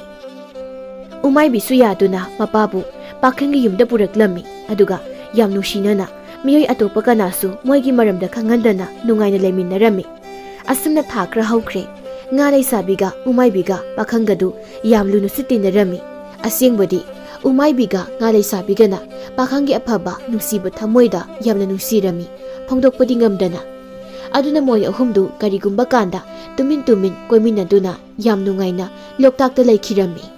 ꯎꯃꯥꯏꯕꯤꯁꯨ ꯌꯥꯗꯨꯅ ꯃꯄꯥꯕꯨ ꯄꯥꯈꯪꯒꯤ ꯌꯨꯝꯗ ꯄꯨꯔꯛꯂꯝꯃꯤ꯫ ꯑꯗꯨꯒ ꯌꯥꯝ ꯅꯨꯡꯁꯤꯅꯅ ꯃꯤꯑꯣꯏ ꯑꯇꯣꯞꯄ ꯀꯅꯥꯁꯨ ꯃꯣꯏꯒꯤ ꯃꯔꯝꯗ ꯈꯪꯍꯟꯗꯅ ꯅꯨꯡꯉꯥꯏꯅ ꯂꯩꯃꯤꯟꯅꯔꯝꯃꯤ꯫ ꯑꯁꯨꯝꯅ ꯊꯥ ꯈꯔ ꯍꯧꯈ꯭ꯔꯦ꯫ ꯉꯥ ꯂꯩꯁꯥꯕꯤꯒ ꯎꯃꯥꯏꯕꯤꯒ ꯄꯥꯈꯪꯒꯗꯨ ꯌꯥꯝ ꯂꯨꯅꯁꯨ ꯇꯤꯟꯅꯔꯝꯃꯤ꯫ ꯑꯁꯦꯡꯕꯗꯤ ꯎꯃꯥꯏꯕꯤꯒ ꯉꯥ ꯂꯩꯁꯥꯕꯤꯒꯅ ꯄꯥꯈꯪꯒꯤ ꯑꯐꯕ ꯅꯨꯡꯁꯤꯕ ꯊꯃꯣꯏꯗ ꯌꯥꯝꯅ ꯅꯨꯡꯁꯤꯔꯝꯃꯤ, ꯐꯣꯡꯗꯣꯛꯄꯗꯤ ꯉꯝꯗꯅ꯫ ꯑꯗꯨꯅ ꯃꯣꯏ ꯑꯍꯨꯝꯗꯨ ꯀꯔꯤꯒꯨꯝꯕ ꯀꯥꯟꯗ ꯇꯨꯃꯤꯟ ꯇꯨꯃꯤꯟ ꯀꯣꯏꯃꯤꯟꯅꯗꯨꯅ ꯌꯥꯝ ꯅꯨꯡꯉꯥꯏꯅ ꯂꯣꯛꯇꯥꯛꯇ ꯂꯩꯈꯤꯔꯝꯃꯤ꯫